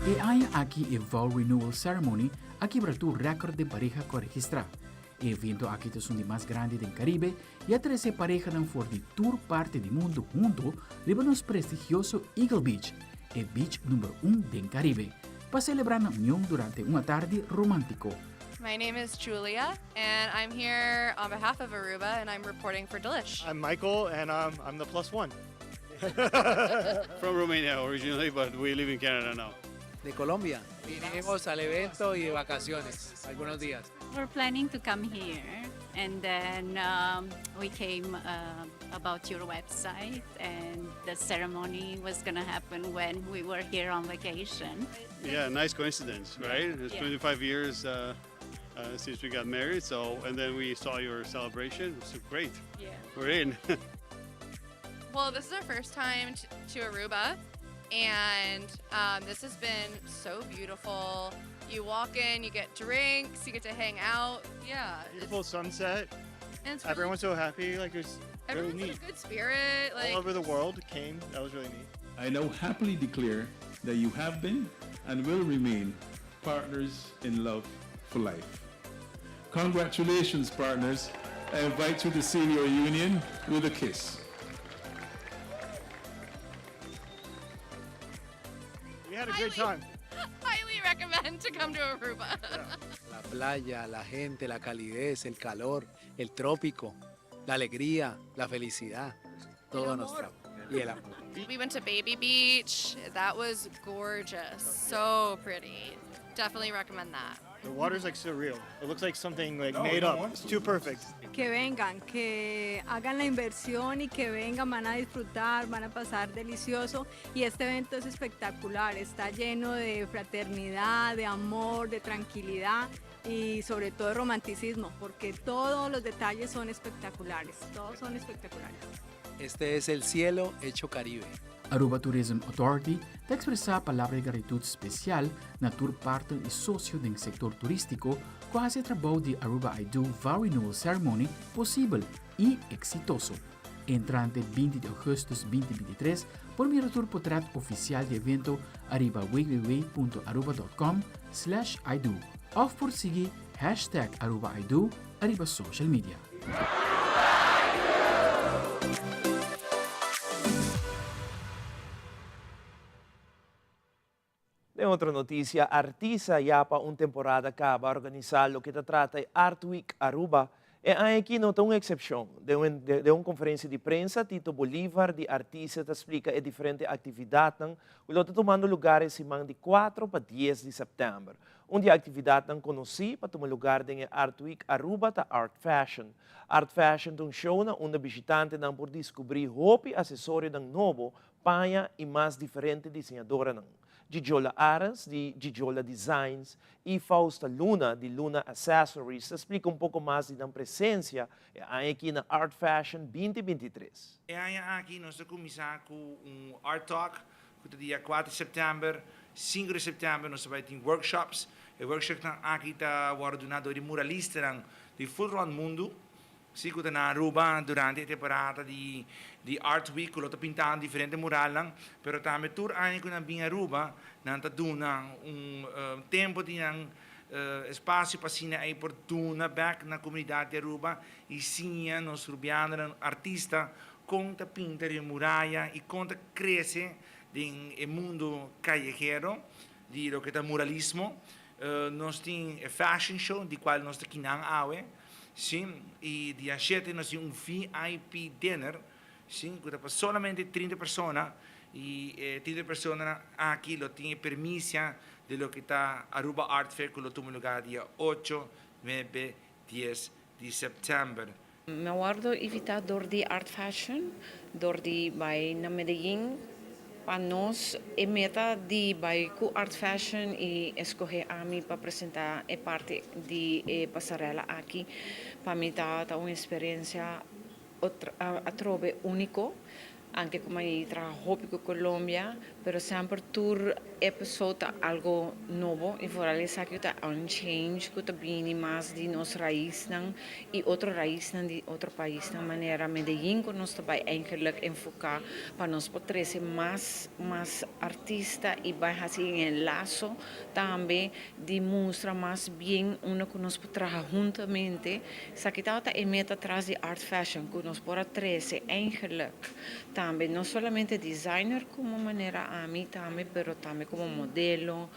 E aña aki e Vow Renewal Ceremony a kibra tur rèkòrt den pareha ku a registrá. E evento aki ta esun di mas grandi den Karibe i a trese parehanan for di tur parti di mundu huntu riba nos prestigioso Eagle Beach, e beach number un den Karibe, pa selebrá nan union durante un atardi romántiko. My name is Julia and I'm here on behalf of Aruba and I'm reporting for Delish. I'm Michael and um, I'm the plus one. From Romania originally, but we live in Canada now. De Colombia. Vinimos al evento y de vacaciones algunos días. We're planning to come here and then um, we came uh, about your website and the ceremony was going to happen when we were here on vacation. Yeah, nice coincidence, right? It's yeah. 25 years uh, uh, since we got married, so and then we saw your celebration. It's great. Yeah. We're in. well, this is our first time to Aruba, and um, this has been so beautiful. You walk in, you get drinks, you get to hang out. Yeah. Beautiful sunset. And it's really Everyone's so happy. Like it's really everyone's in neat. a good spirit. Like All over the world came. That was really neat. I now happily declare that you have been and will remain partners in love for life. Congratulations, partners. I invite you to seal your union with a kiss. We had a great time. Highly recommend to come to Aruba. La playa, la gente, la calidez, el calor, el trópico, la alegría, la felicidad, todo nos trajo. Y el amor. We went to Baby Beach. That was gorgeous. So pretty. Definitely recommend that. The water is like surreal. It looks like something like made up. It's too perfect. Que vengan, que hagan la inversión y que vengan, van a disfrutar, van a pasar delicioso. Y este evento es espectacular, está lleno de fraternidad, de amor, de tranquilidad y sobre todo romanticismo, porque todos los detalles son espectaculares, todos son espectaculares. Este es el cielo hecho Caribe. Aruba Tourism Authority ta expresa palabra di gratitud special na tur partner y socio den sector turistico cu a haci e trabou di Aruba I Do Vow Renewal Ceremony posibel y exitoso. Entrante 20 di augustus 2023 por mira tur potret oficial di evento ariba www.aruba.com slash ido of por sigui hashtag ArubaIDo ariba social media. Den otro noticia, Artisa ya pa un temporada caba a organisa loke ta trata e Art Week Aruba. E aña aki no ta un excepcion. Den un conferencia di prensa, Tito Bolivar di Artisa ta splica e diferente actividadnan cu lo ta tumando lugar e siman di cuatro pa dies di september. Un di e actividadnan conoci pa tuma lugar den e Art Week Aruba ta Art Fashion. Art Fashion ta un show na unda bishitantenan por descubri hopi accesorionan nobo, paña y mas diferente diseñadoranan. Gigiola Arends di Gigiola Designs y Fausta Luna di Luna Accessories ta splica un poco mas di nan presencia e aña aki na Art Fashion 2023. E aña aki nos ta cuminsa cu un Art Talk cu ta dia cuatro di september, cinco di september nos ta bay tin workshops. E workshopnan aki ta wordo duna door di muralistanan di full rond mundo. Si cu ta na Aruba durante e temporada di di Art Week cu lo ta pintando diferente muralnan, pero tambe tur aña cu nan bin Aruba nan ta duna un tempo di nan espacio pa asina ey por duna bek na comunidad di Aruba y siña nos rubianonan artista con ta pinta riba muraya y con ta crece den e mundo cayehero di loke ta muralismo. Nos tin e fashion show di cual nos ta kinan awe. Sí, y dia shete nos tin un VIP dinner, sí, cu ta pa solamente 30 persona, y e 30 personanan aki lo tin e permisia di loke ta Aruba Art Fair cu lo tuma lugar dia ocho, nuebe, dies di september. Mi a wordo invita dor di Art Fashion dor di bai na Medellin pa nos e meta di bai cu Art Fashion y escoge ami pa presenta e parti di e pasarela aki pa mi ta ta un experiencia atrobe unico Anke ku mi traha hopi ku Colombia, pero semper tur episode ta algo nobo y vooral esaki ta un change ku ta bini mas di nos raisnan y otro raisnan di otro paisnan manera Medellin ku nos ta bai eigenlijk enfoca pa nos por trece mas mas artista y bai haci un enlazo tambe di mustra mas bien unda ku nos por traha huntamente. Esaki tabata e meta tras di Art Fashion, ku nos por a trese eigenlijk tambe no solamente designer komo manera ami tambe, pero tambe komo modelo,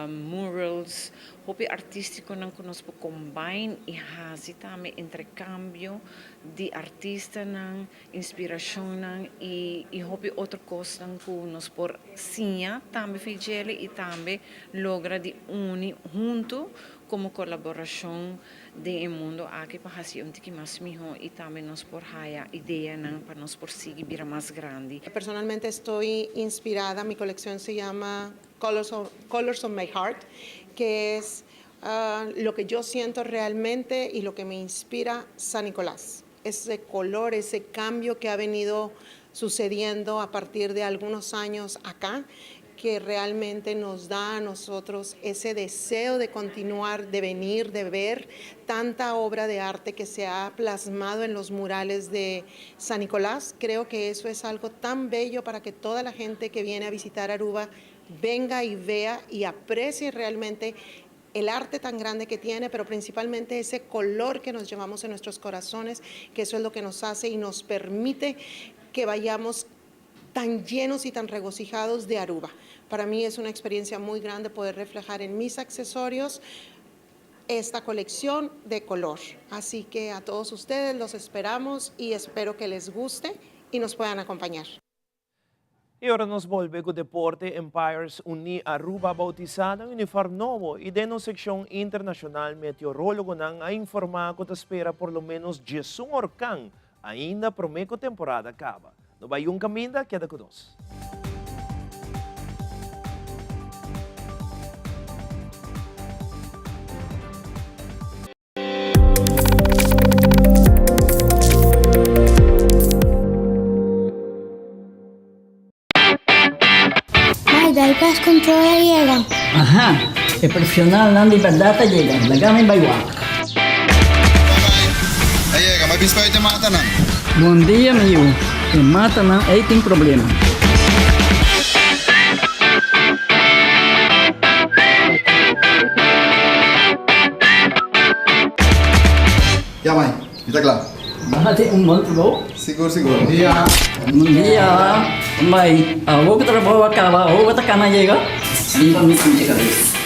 murals, hopi artistikonan ku nos por combine i hasi tambe interkambio di artistanan. Inspirashonnan i i hopi otro kosnan ku nos por siña tambe fi djele i tambe logra di uni huntu komo kolaborashon den e mundu aki pa hasi un tiki mas mihó i tambe nos por haya ideanan pa nos por sigui bira mas grandi. Personalmente estoy inspirada, mi colección se llama Colors of, Colors of My Heart, que es lo que yo siento realmente y lo que me inspira San Nicolás. Ese color, ese cambio que ha venido sucediendo a partir de algunos años acá, que realmente nos da a nosotros ese deseo de continuar, de venir, de ver tanta obra de arte que se ha plasmado en los murales de San Nicolás. Creo que eso es algo tan bello para que toda la gente que viene a visitar Aruba venga y vea y aprecie realmente el arte tan grande que tiene, pero principalmente ese color que nos llevamos en nuestros corazones, que eso es lo que nos hace y nos permite que vayamos tan llenos y tan regocijados de Aruba. Para mí es una experiencia muy grande poder reflejar en mis accesorios esta colección de color. Así que a todos ustedes los esperamos y espero que les guste y nos puedan acompañar. Y ora nos bolbe cu deporte, Empires Uni Aruba a bautisa nan uniform nobo y den nos seccion internacional meteorologonan a informa cu ta spera por lo menos diesun orkan ainda prome cu temporada caba. No bay un caminda, keda cu nos. Mai, dai pest control a yega. Aha, e profesionalnan di berdad a yega. Laga mi bai wak. A yega, ma bispa e matanan. Bon dia, mi yu. E matanan ei tin problema. Ya mai, mi ta kla. Bo tin un bon trabou? Sigur, sigur. Bon dia. Bon dia. Mai, awor ku trabou a kaba, awor bo ta kana yega? Riba mi pinche kabes.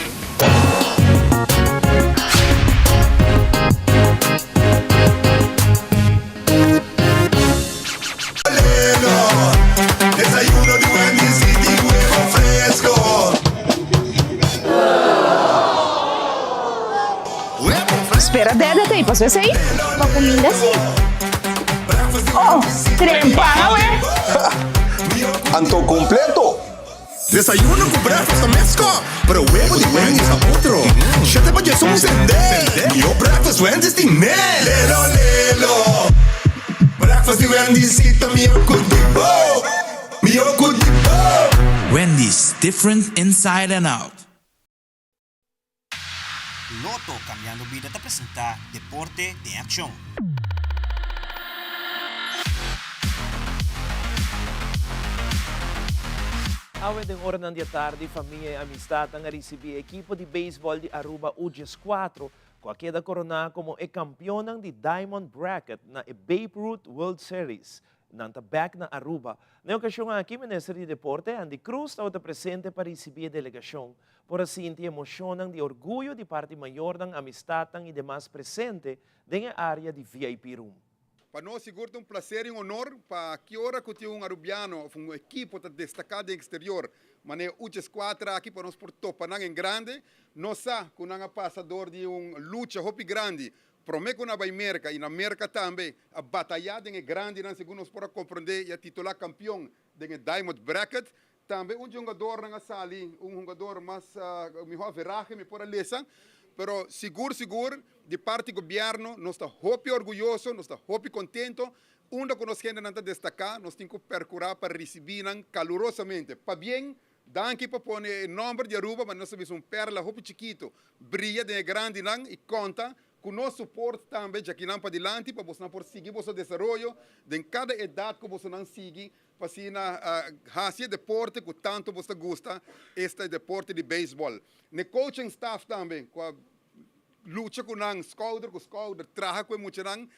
Desayuno di Wendy's y tin huevo fresco. Spera dede ta pasó esei? Pa kuminda si. Oh, trempan awe. Anto completo. Desayuno cu breakfast ta mesco, pero huevo di Wendy's ta otro. Shete pa djes un sende. Mihó breakfast Wendy's tin ne. Lelo lelo. Breakfast di Wendy's si ta mihó cu di bo. Mihó cu di bo. Wendy's, different inside and out. Lotto Cambiando Bida ta presenta Deporte den Accion. Awe den oranan di atardi famia y amistadnan a ricibi e ekipo di beisbol di Aruba U dieskuatro cu a keda corona como e campeonnan di Diamond Bracket na e Babe Ruth World Series. Nan ta bek na Aruba. Na e ocasion aki Minister di Deporte Andy Croes tabata presente pa ricibi e delegacion. Por a sinti emocionnan di orguyo di parti mayornan, amistadnan y demas presente den e area di VIP room. Pa nos sigur ta un placer y un honor pa ki ora cu tin un Arubiano of un ekipo ta destaca den exterior manera Uches Cuatro aki pa nos por topa nan en grande. Nos sa cu nan a pasa door di un lucha hopi grandi prome cu nan a bay Merca y na Merca tambe a bataya den e grandinan segun nos por a comprende y a titula campeon den e Diamond Bracket. Tambe un djongadornan a sali, un hungador mas miho averahe mi por a lesa, pero sigur sigur di parti gobierno nos ta hopi orguyoso, nos ta hopi contento, unda cu nos hendenan ta destaca nos tin cu percura pa ricibi nan calurosamente. Pabien, danki pa pone e nomber di Aruba, ma nos ta bisa un perla hopi chikito briya den e grandinan y conta cu nos support tambe djakinan padilanti pa bosonan por sigui boso desaroyo den cada edad cu bosonan sigui Pa asina hasi e deporte ku tantu bos ta gusta, esta e deporte di beisbòl. N'e coaching staff tambe ku a lucha ku nan skouder ku skouder, traha ku e muchanan.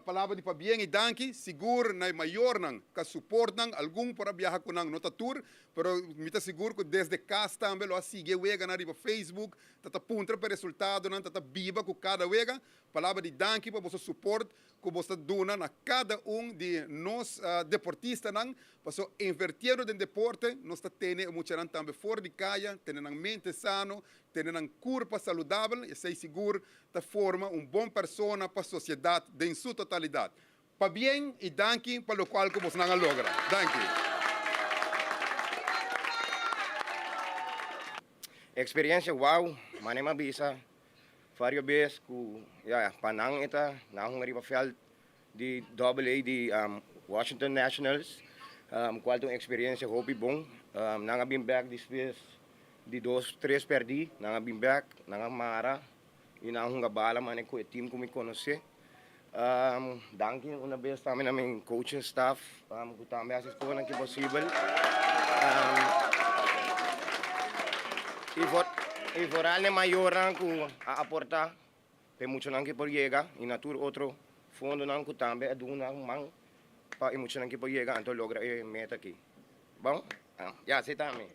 Palabra di pabien i danki sigur na e mayornan ku a support nan. Algun por a biaha ku nan, no ta tur, pero mi ta sigur ku desde kas tambe lo a sigui e weganan riba Facebook, ta ta puntra pa e resultadonan, ta ta biba ku kada wega. Palabra di danki pa boso support ku bo ta duna na kada un di nos deportistanan, paso invertiendo den deporte nos ta tene e muchanan tambe for di kaya, tene nan mente sano, tene nan kurpa saludabel, esei sigur ta forma un bon persona pa sosiedat den su totalidat. Pabien i danki pa lokual ku bosnan a logra. Danki. Experiencia wow, mane m'a bisa Vario bes ku ya pa nan e ta nan hunga riba veld di Double A di Washington Nationals kual ta un eksperensia hopi bon. Nan a bin bek despues di dos tres pèrdí nan a bin bek nan a mara i nan a hunga bala mane ku e tim ku mi konosé. Danki una bes tambe na mi coaching staff ku tambe hasi esconan ki posibel. I vooral e mayornan ku a aporta pa e muchanan ki por yega i na tur otro fondonan ku tambe a duna man pa e muchanan ki por yega anto logra e meta aki. Bon? Ya, así ta mi.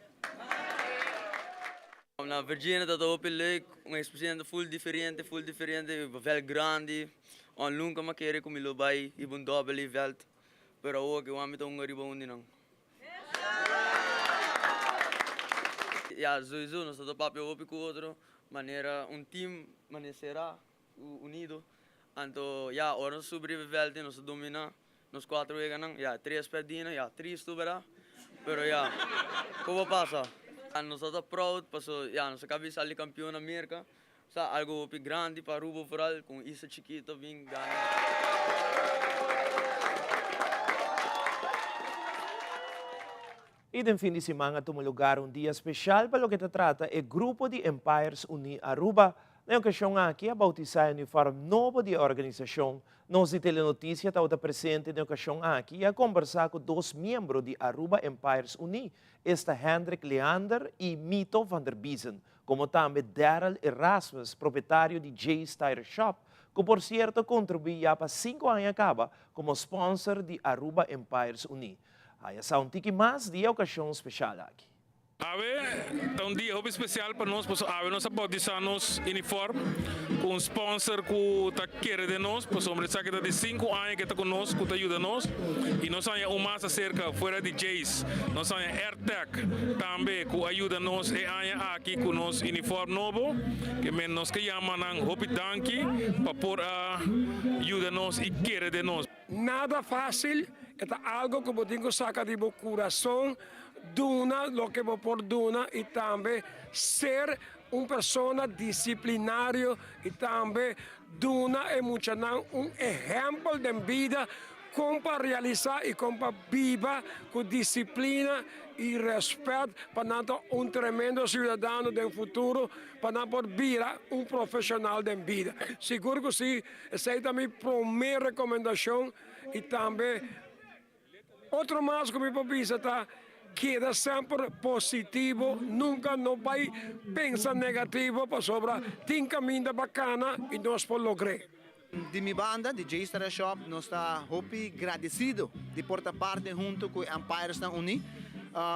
Na Virginia ta hopi leuk, un experiencia full diferente, full diferente, veld grandi. Un nunca mi a kere cu mi lo bay riba un doble veld, pero awor cu mi ta hunga riba un di nan. Ya, sowieso nos ta papia hopi ku otro, manera un team, manera será, unido. Anto ya, ora nos subi riba e veld nos ta dominá nos cuatro weganan. Ya, tres perdina, ya, tristo, berdad? Pero ya, kon por pasa? Nos ta proud paso ya, nos a caba di sali campeon na Merca. Sa algo hopi grandi pa Aruba vooral, cu un isla chikito bin gana. Y den fin di siman a tuma lugar un dia special pa loke ta trata e grupo di Empires Uní Aruba. Na e ocasion aki a bautisa e uniform nobo di e organisacion. Nos di Telenoticia tabata presente na e ocasion aki y a combersa cu dos miembro di Aruba Empires Uní, esta Hendrik Leander y Mito van der Biezen. Como tambe Darryl Erasmus, propietario di Jay's Tire Shop, cu por cierto contribui ya pa cinco aña caba como sponsor di Aruba Empires Uní. Haya sa un tiki mas di e ocasion special aki. Awe ta un dia hopi special pa nos pasobra awe nos a bautisa nos uniform cu un sponsor cu ta kere den nos pasobra esaki ta di cinco aña cu e ta cu nos cu ta yuda nos y nos haña un mas acerca fuera di Jay's nos haña Tech tambe cu a yuda nos e aña aki cu nos uniform nobo, ke men nos ke yama nan hopi danki pa por a yuda nos y kere den nos. Nada facil, e ta algo cu bo tin cu saca di bo curason, duna loke bo por duna y tambe ser un persona disciplinario y tambe duna e muchanan un ehempel den bida Kon pa realisá i kon pa biba ku disiplina i rèspèt pa nan ta un tremendo siudadano den futuro, pa nan por bira un profeshonal den bida. Sigur ku si, esei ta mi promé rekomendashon i tambe otro mas ku mi por bisa ta keda semper positivo, nunka no bai pensa negativo pasobra tin kaminda pa kana i nos por logr'é. Di mi banda, di Jay's Tire Shop, nos ta hopi gradecido di por ta parte hunto cu e Umpiresnan Uní.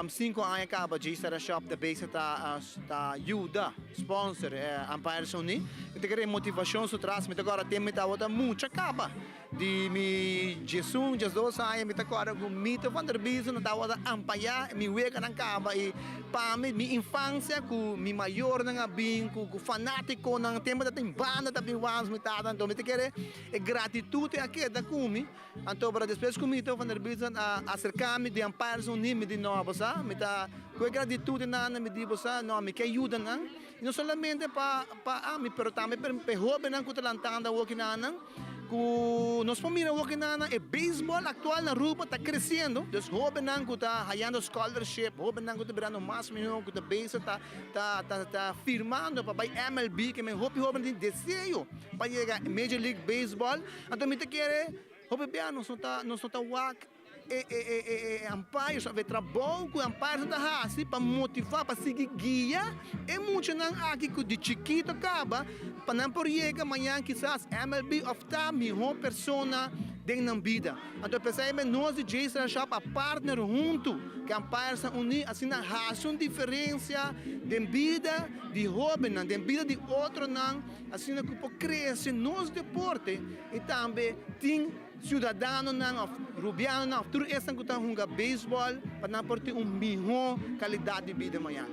Cinco aña caba Jay's Tire Shop ta bezig ta ta yuda sponsor e Umpires Uní. Mi ta kere motivacion su tras, mi ta corda tempo mi tabata mucha caba. Di mi diesun, diesdos aña mi ta corda cu Mito van der Biesen no tabata ampaya mi weganan caba y pa mi, mi infancia cu mi mayornan a bin cu fanaticonan, tempo ta tin banda ta bin wans mi tata, anto mi ta kere e gratitud a keda cu mi, anto pero despues cu Mito van der Biesen a acerca mi di Umpires Unie mi di no bo sa, mi ta cu e gratitud nan mi di bo sa no mi ke yuda nan, y no solamente pa ami pero tambe pa e hobennan cu ta lantando awoki nan. Ku nos por mira awor na e beisbòl aktual na Aruba ta kresiendo. Dus hóbennan ku ta hayando scholarship, hóbennan ku ta birando mas mihó, ku ta bezig ta ta ta ta firmando pa bai MLB, ke men hopi hóben tin deseo pa yega Major League Baseball. Anto mi ta kere hopi bia nos no ta nos no ta wak e e e e e umpires of e trabou ku e umpires ta hasi pa motivá, pa sigui guia e muchanan aki ku di chikito kaba pa nan por yega mañan kisas MLB of ta mihó persona den nan bida. Anto p'esei men nos di Jason Shop a partner huntu ku e umpiresnan uní asina hasi un diferensia den bida di hóbennan, den bida di otronan asina ku por krese nos deporte i tambe tin Ciudadanonan of Rubianonan of tur esnan cu ta hunga baseball pa nan por tin un miho calidad di bida mañan.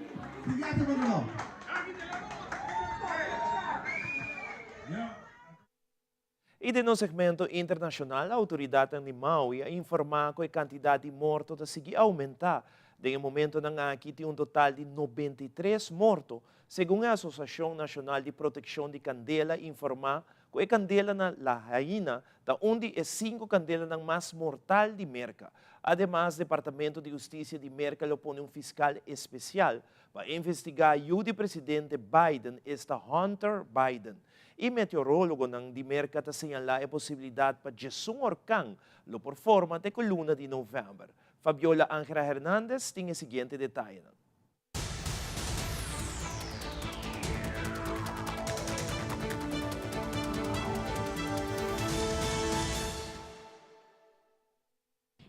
Y den nos segmento internacional, autoridadnan di Maui a informa cu e cantidad di morto ta sigui aumenta. Den e momentonan aki tin un total di 93 morto, segun e Asociacion Nacional di Proteccion di Candela informa ku e kandela na Lahaina ta un di e sinku kandelanan mas mortal di Merka. Ademas, Departamento di Hustisia di Merka lo pone un fiskal espesial pa investigá yu di presidente Biden, esta Hunter Biden. I meteorólogonan di Merka ta señalá e posibilidat pa djesun orkan lo por forma te ku luna di novèmber. Fabiola Angela Hernandez tin e siguiente detayenan.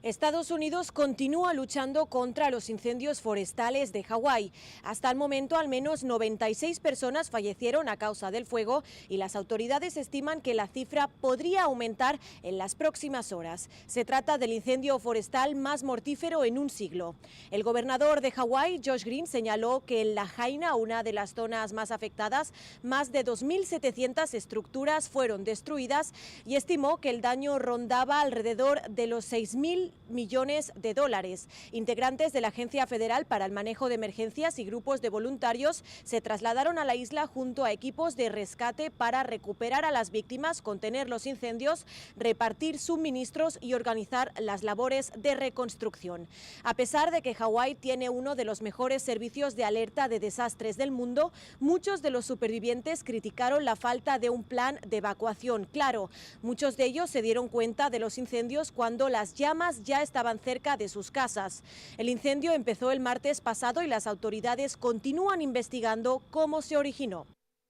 Estados Unidos continúa luchando contra los incendios forestales de Hawái. Hasta el momento, al menos 96 personas fallecieron a causa del fuego y las autoridades estiman que la cifra podría aumentar en las próximas horas. Se trata del incendio forestal más mortífero en un siglo. El gobernador de Hawái, Josh Green, señaló que en Lahaina, una de las zonas más afectadas, más de 2.700 estructuras fueron destruidas y estimó que el daño rondaba alrededor de los 6.000 millones de dólares. Integrantes de la Agencia Federal para el Manejo de Emergencias y grupos de voluntarios se trasladaron a la isla junto a equipos de rescate para recuperar a las víctimas, contener los incendios, repartir suministros y organizar las labores de reconstrucción. A pesar de que Hawái tiene uno de los mejores servicios de alerta de desastres del mundo, muchos de los supervivientes criticaron la falta de un plan de evacuación claro. Muchos de ellos se dieron cuenta de los incendios cuando las llamas ya estaban cerca de sus casas. El incendio empezó el martes pasado y las autoridades continúan investigando cómo se originó.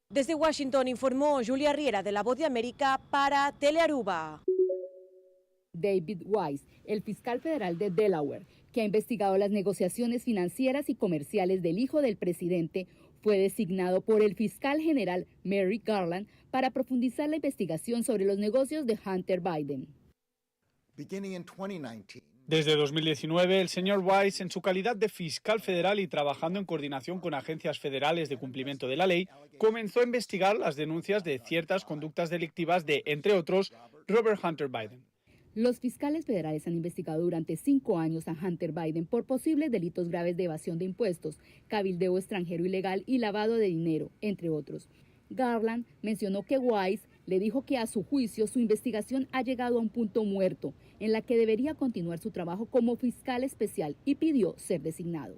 Desde Washington informó Julia Riera de La Voz de América para Telearuba. David Weiss, el fiscal federal de Delaware, que ha investigado las negociaciones financieras y comerciales del hijo del presidente, fue designado por el fiscal general Merrick Garland para profundizar la investigación sobre los negocios de Hunter Biden. Desde 2019, el señor Weiss, en su calidad de fiscal federal y trabajando en coordinación con agencias federales de cumplimiento de la ley, comenzó a investigar las denuncias de ciertas conductas delictivas de, entre otros, Robert Hunter Biden. Los fiscales federales han investigado durante cinco años a Hunter Biden por posibles delitos graves de evasión de impuestos, cabildeo extranjero ilegal y lavado de dinero, entre otros. Garland mencionó que Wise le dijo que a su juicio su investigación ha llegado a un punto muerto en la que debería continuar su trabajo como fiscal especial y pidió ser designado.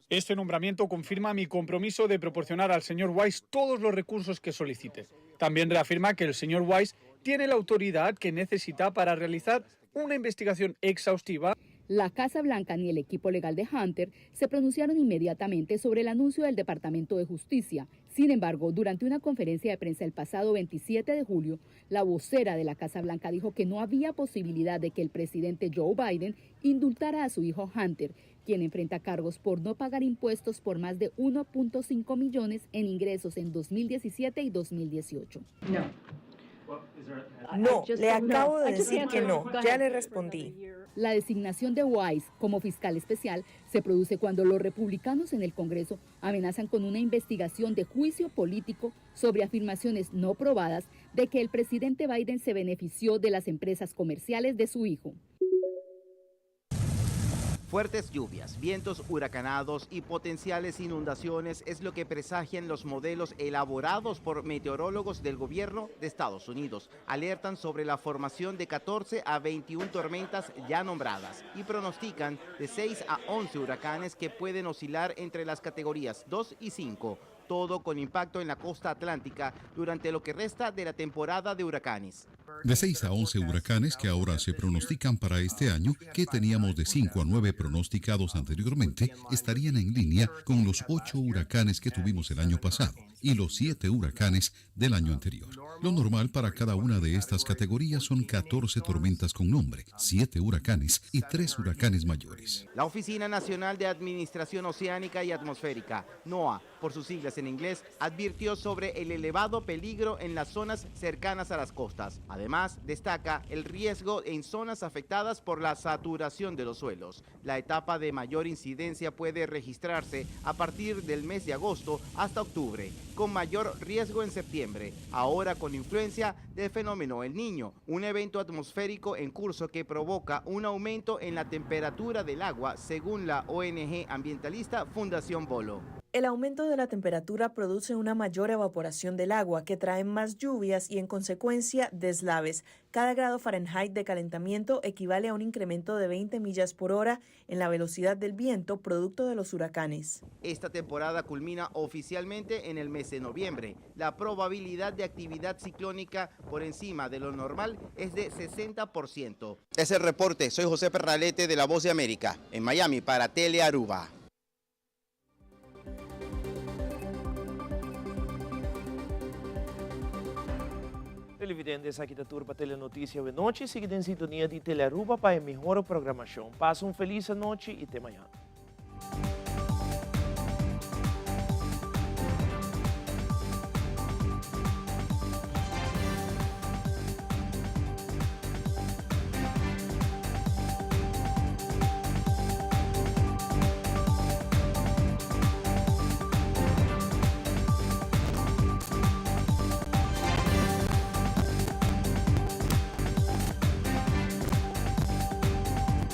Este nombramiento confirma mi compromiso de proporcionar al señor Wise todos los recursos que solicite. También reafirma que el señor Wise tiene la autoridad que necesita para realizar una investigación exhaustiva. La Casa Blanca ni el equipo legal de Hunter se pronunciaron inmediatamente sobre el anuncio del Departamento de Justicia. Sin embargo, durante una conferencia de prensa el pasado 27 de julio, la vocera de la Casa Blanca dijo que no había posibilidad de que el presidente Joe Biden indultara a su hijo Hunter, quien enfrenta cargos por no pagar impuestos por más de 1.5 millones en ingresos en 2017 y 2018. No. No, le acabo de decir que no, ya le respondí. La designación de Wise como fiscal especial se produce cuando los republicanos en el Congreso amenazan con una investigación de juicio político sobre afirmaciones no probadas de que el presidente Biden se benefició de las empresas comerciales de su hijo. Fuertes lluvias, vientos huracanados y potenciales inundaciones es lo que presagian los modelos elaborados por meteorólogos del gobierno de Estados Unidos. Alertan sobre la formación de 14 a 21 tormentas ya nombradas y pronostican de 6 a 11 huracanes que pueden oscilar entre las categorías 2 y 5 todo con impacto en la costa atlántica durante lo que resta de la temporada de huracanes. De 6 a 11 huracanes que ahora se pronostican para este año, que teníamos de 5 a 9 pronosticados anteriormente, estarían en línea con los 8 huracanes que tuvimos el año pasado y los 7 huracanes del año anterior. Lo normal para cada una de estas categorías son 14 tormentas con nombre, 7 huracanes y 3 huracanes mayores. La Oficina Nacional de Administración Oceánica y Atmosférica, NOAA, por sus siglas en inglés, advirtió sobre el elevado peligro en las zonas cercanas a las costas. Además, destaca el riesgo en zonas afectadas por la saturación de los suelos. La etapa de mayor incidencia puede registrarse a partir del mes de agosto hasta octubre, con mayor riesgo en septiembre, ahora con influencia del fenómeno El Niño, un evento atmosférico en curso que provoca un aumento en la temperatura del agua, según la ONG ambientalista Fundación Bolo. El aumento de la temperatura produce una mayor evaporación del agua que trae más lluvias y en consecuencia deslaves. Cada grado Fahrenheit de calentamiento equivale a un incremento de 20 millas por hora en la velocidad del viento producto de los huracanes. Esta temporada culmina oficialmente en el mes de noviembre. La probabilidad de actividad ciclónica por encima de lo normal es de 60%. Es el reporte. Soy José Perralete de La Voz de América, en Miami para Telearuba. Televidente, esaki ta tur pa Telenoticia awe nochi. Sigui den sintonia di Telearuba pa e mihor programacion. Pasa un feliz anochi y te mañana.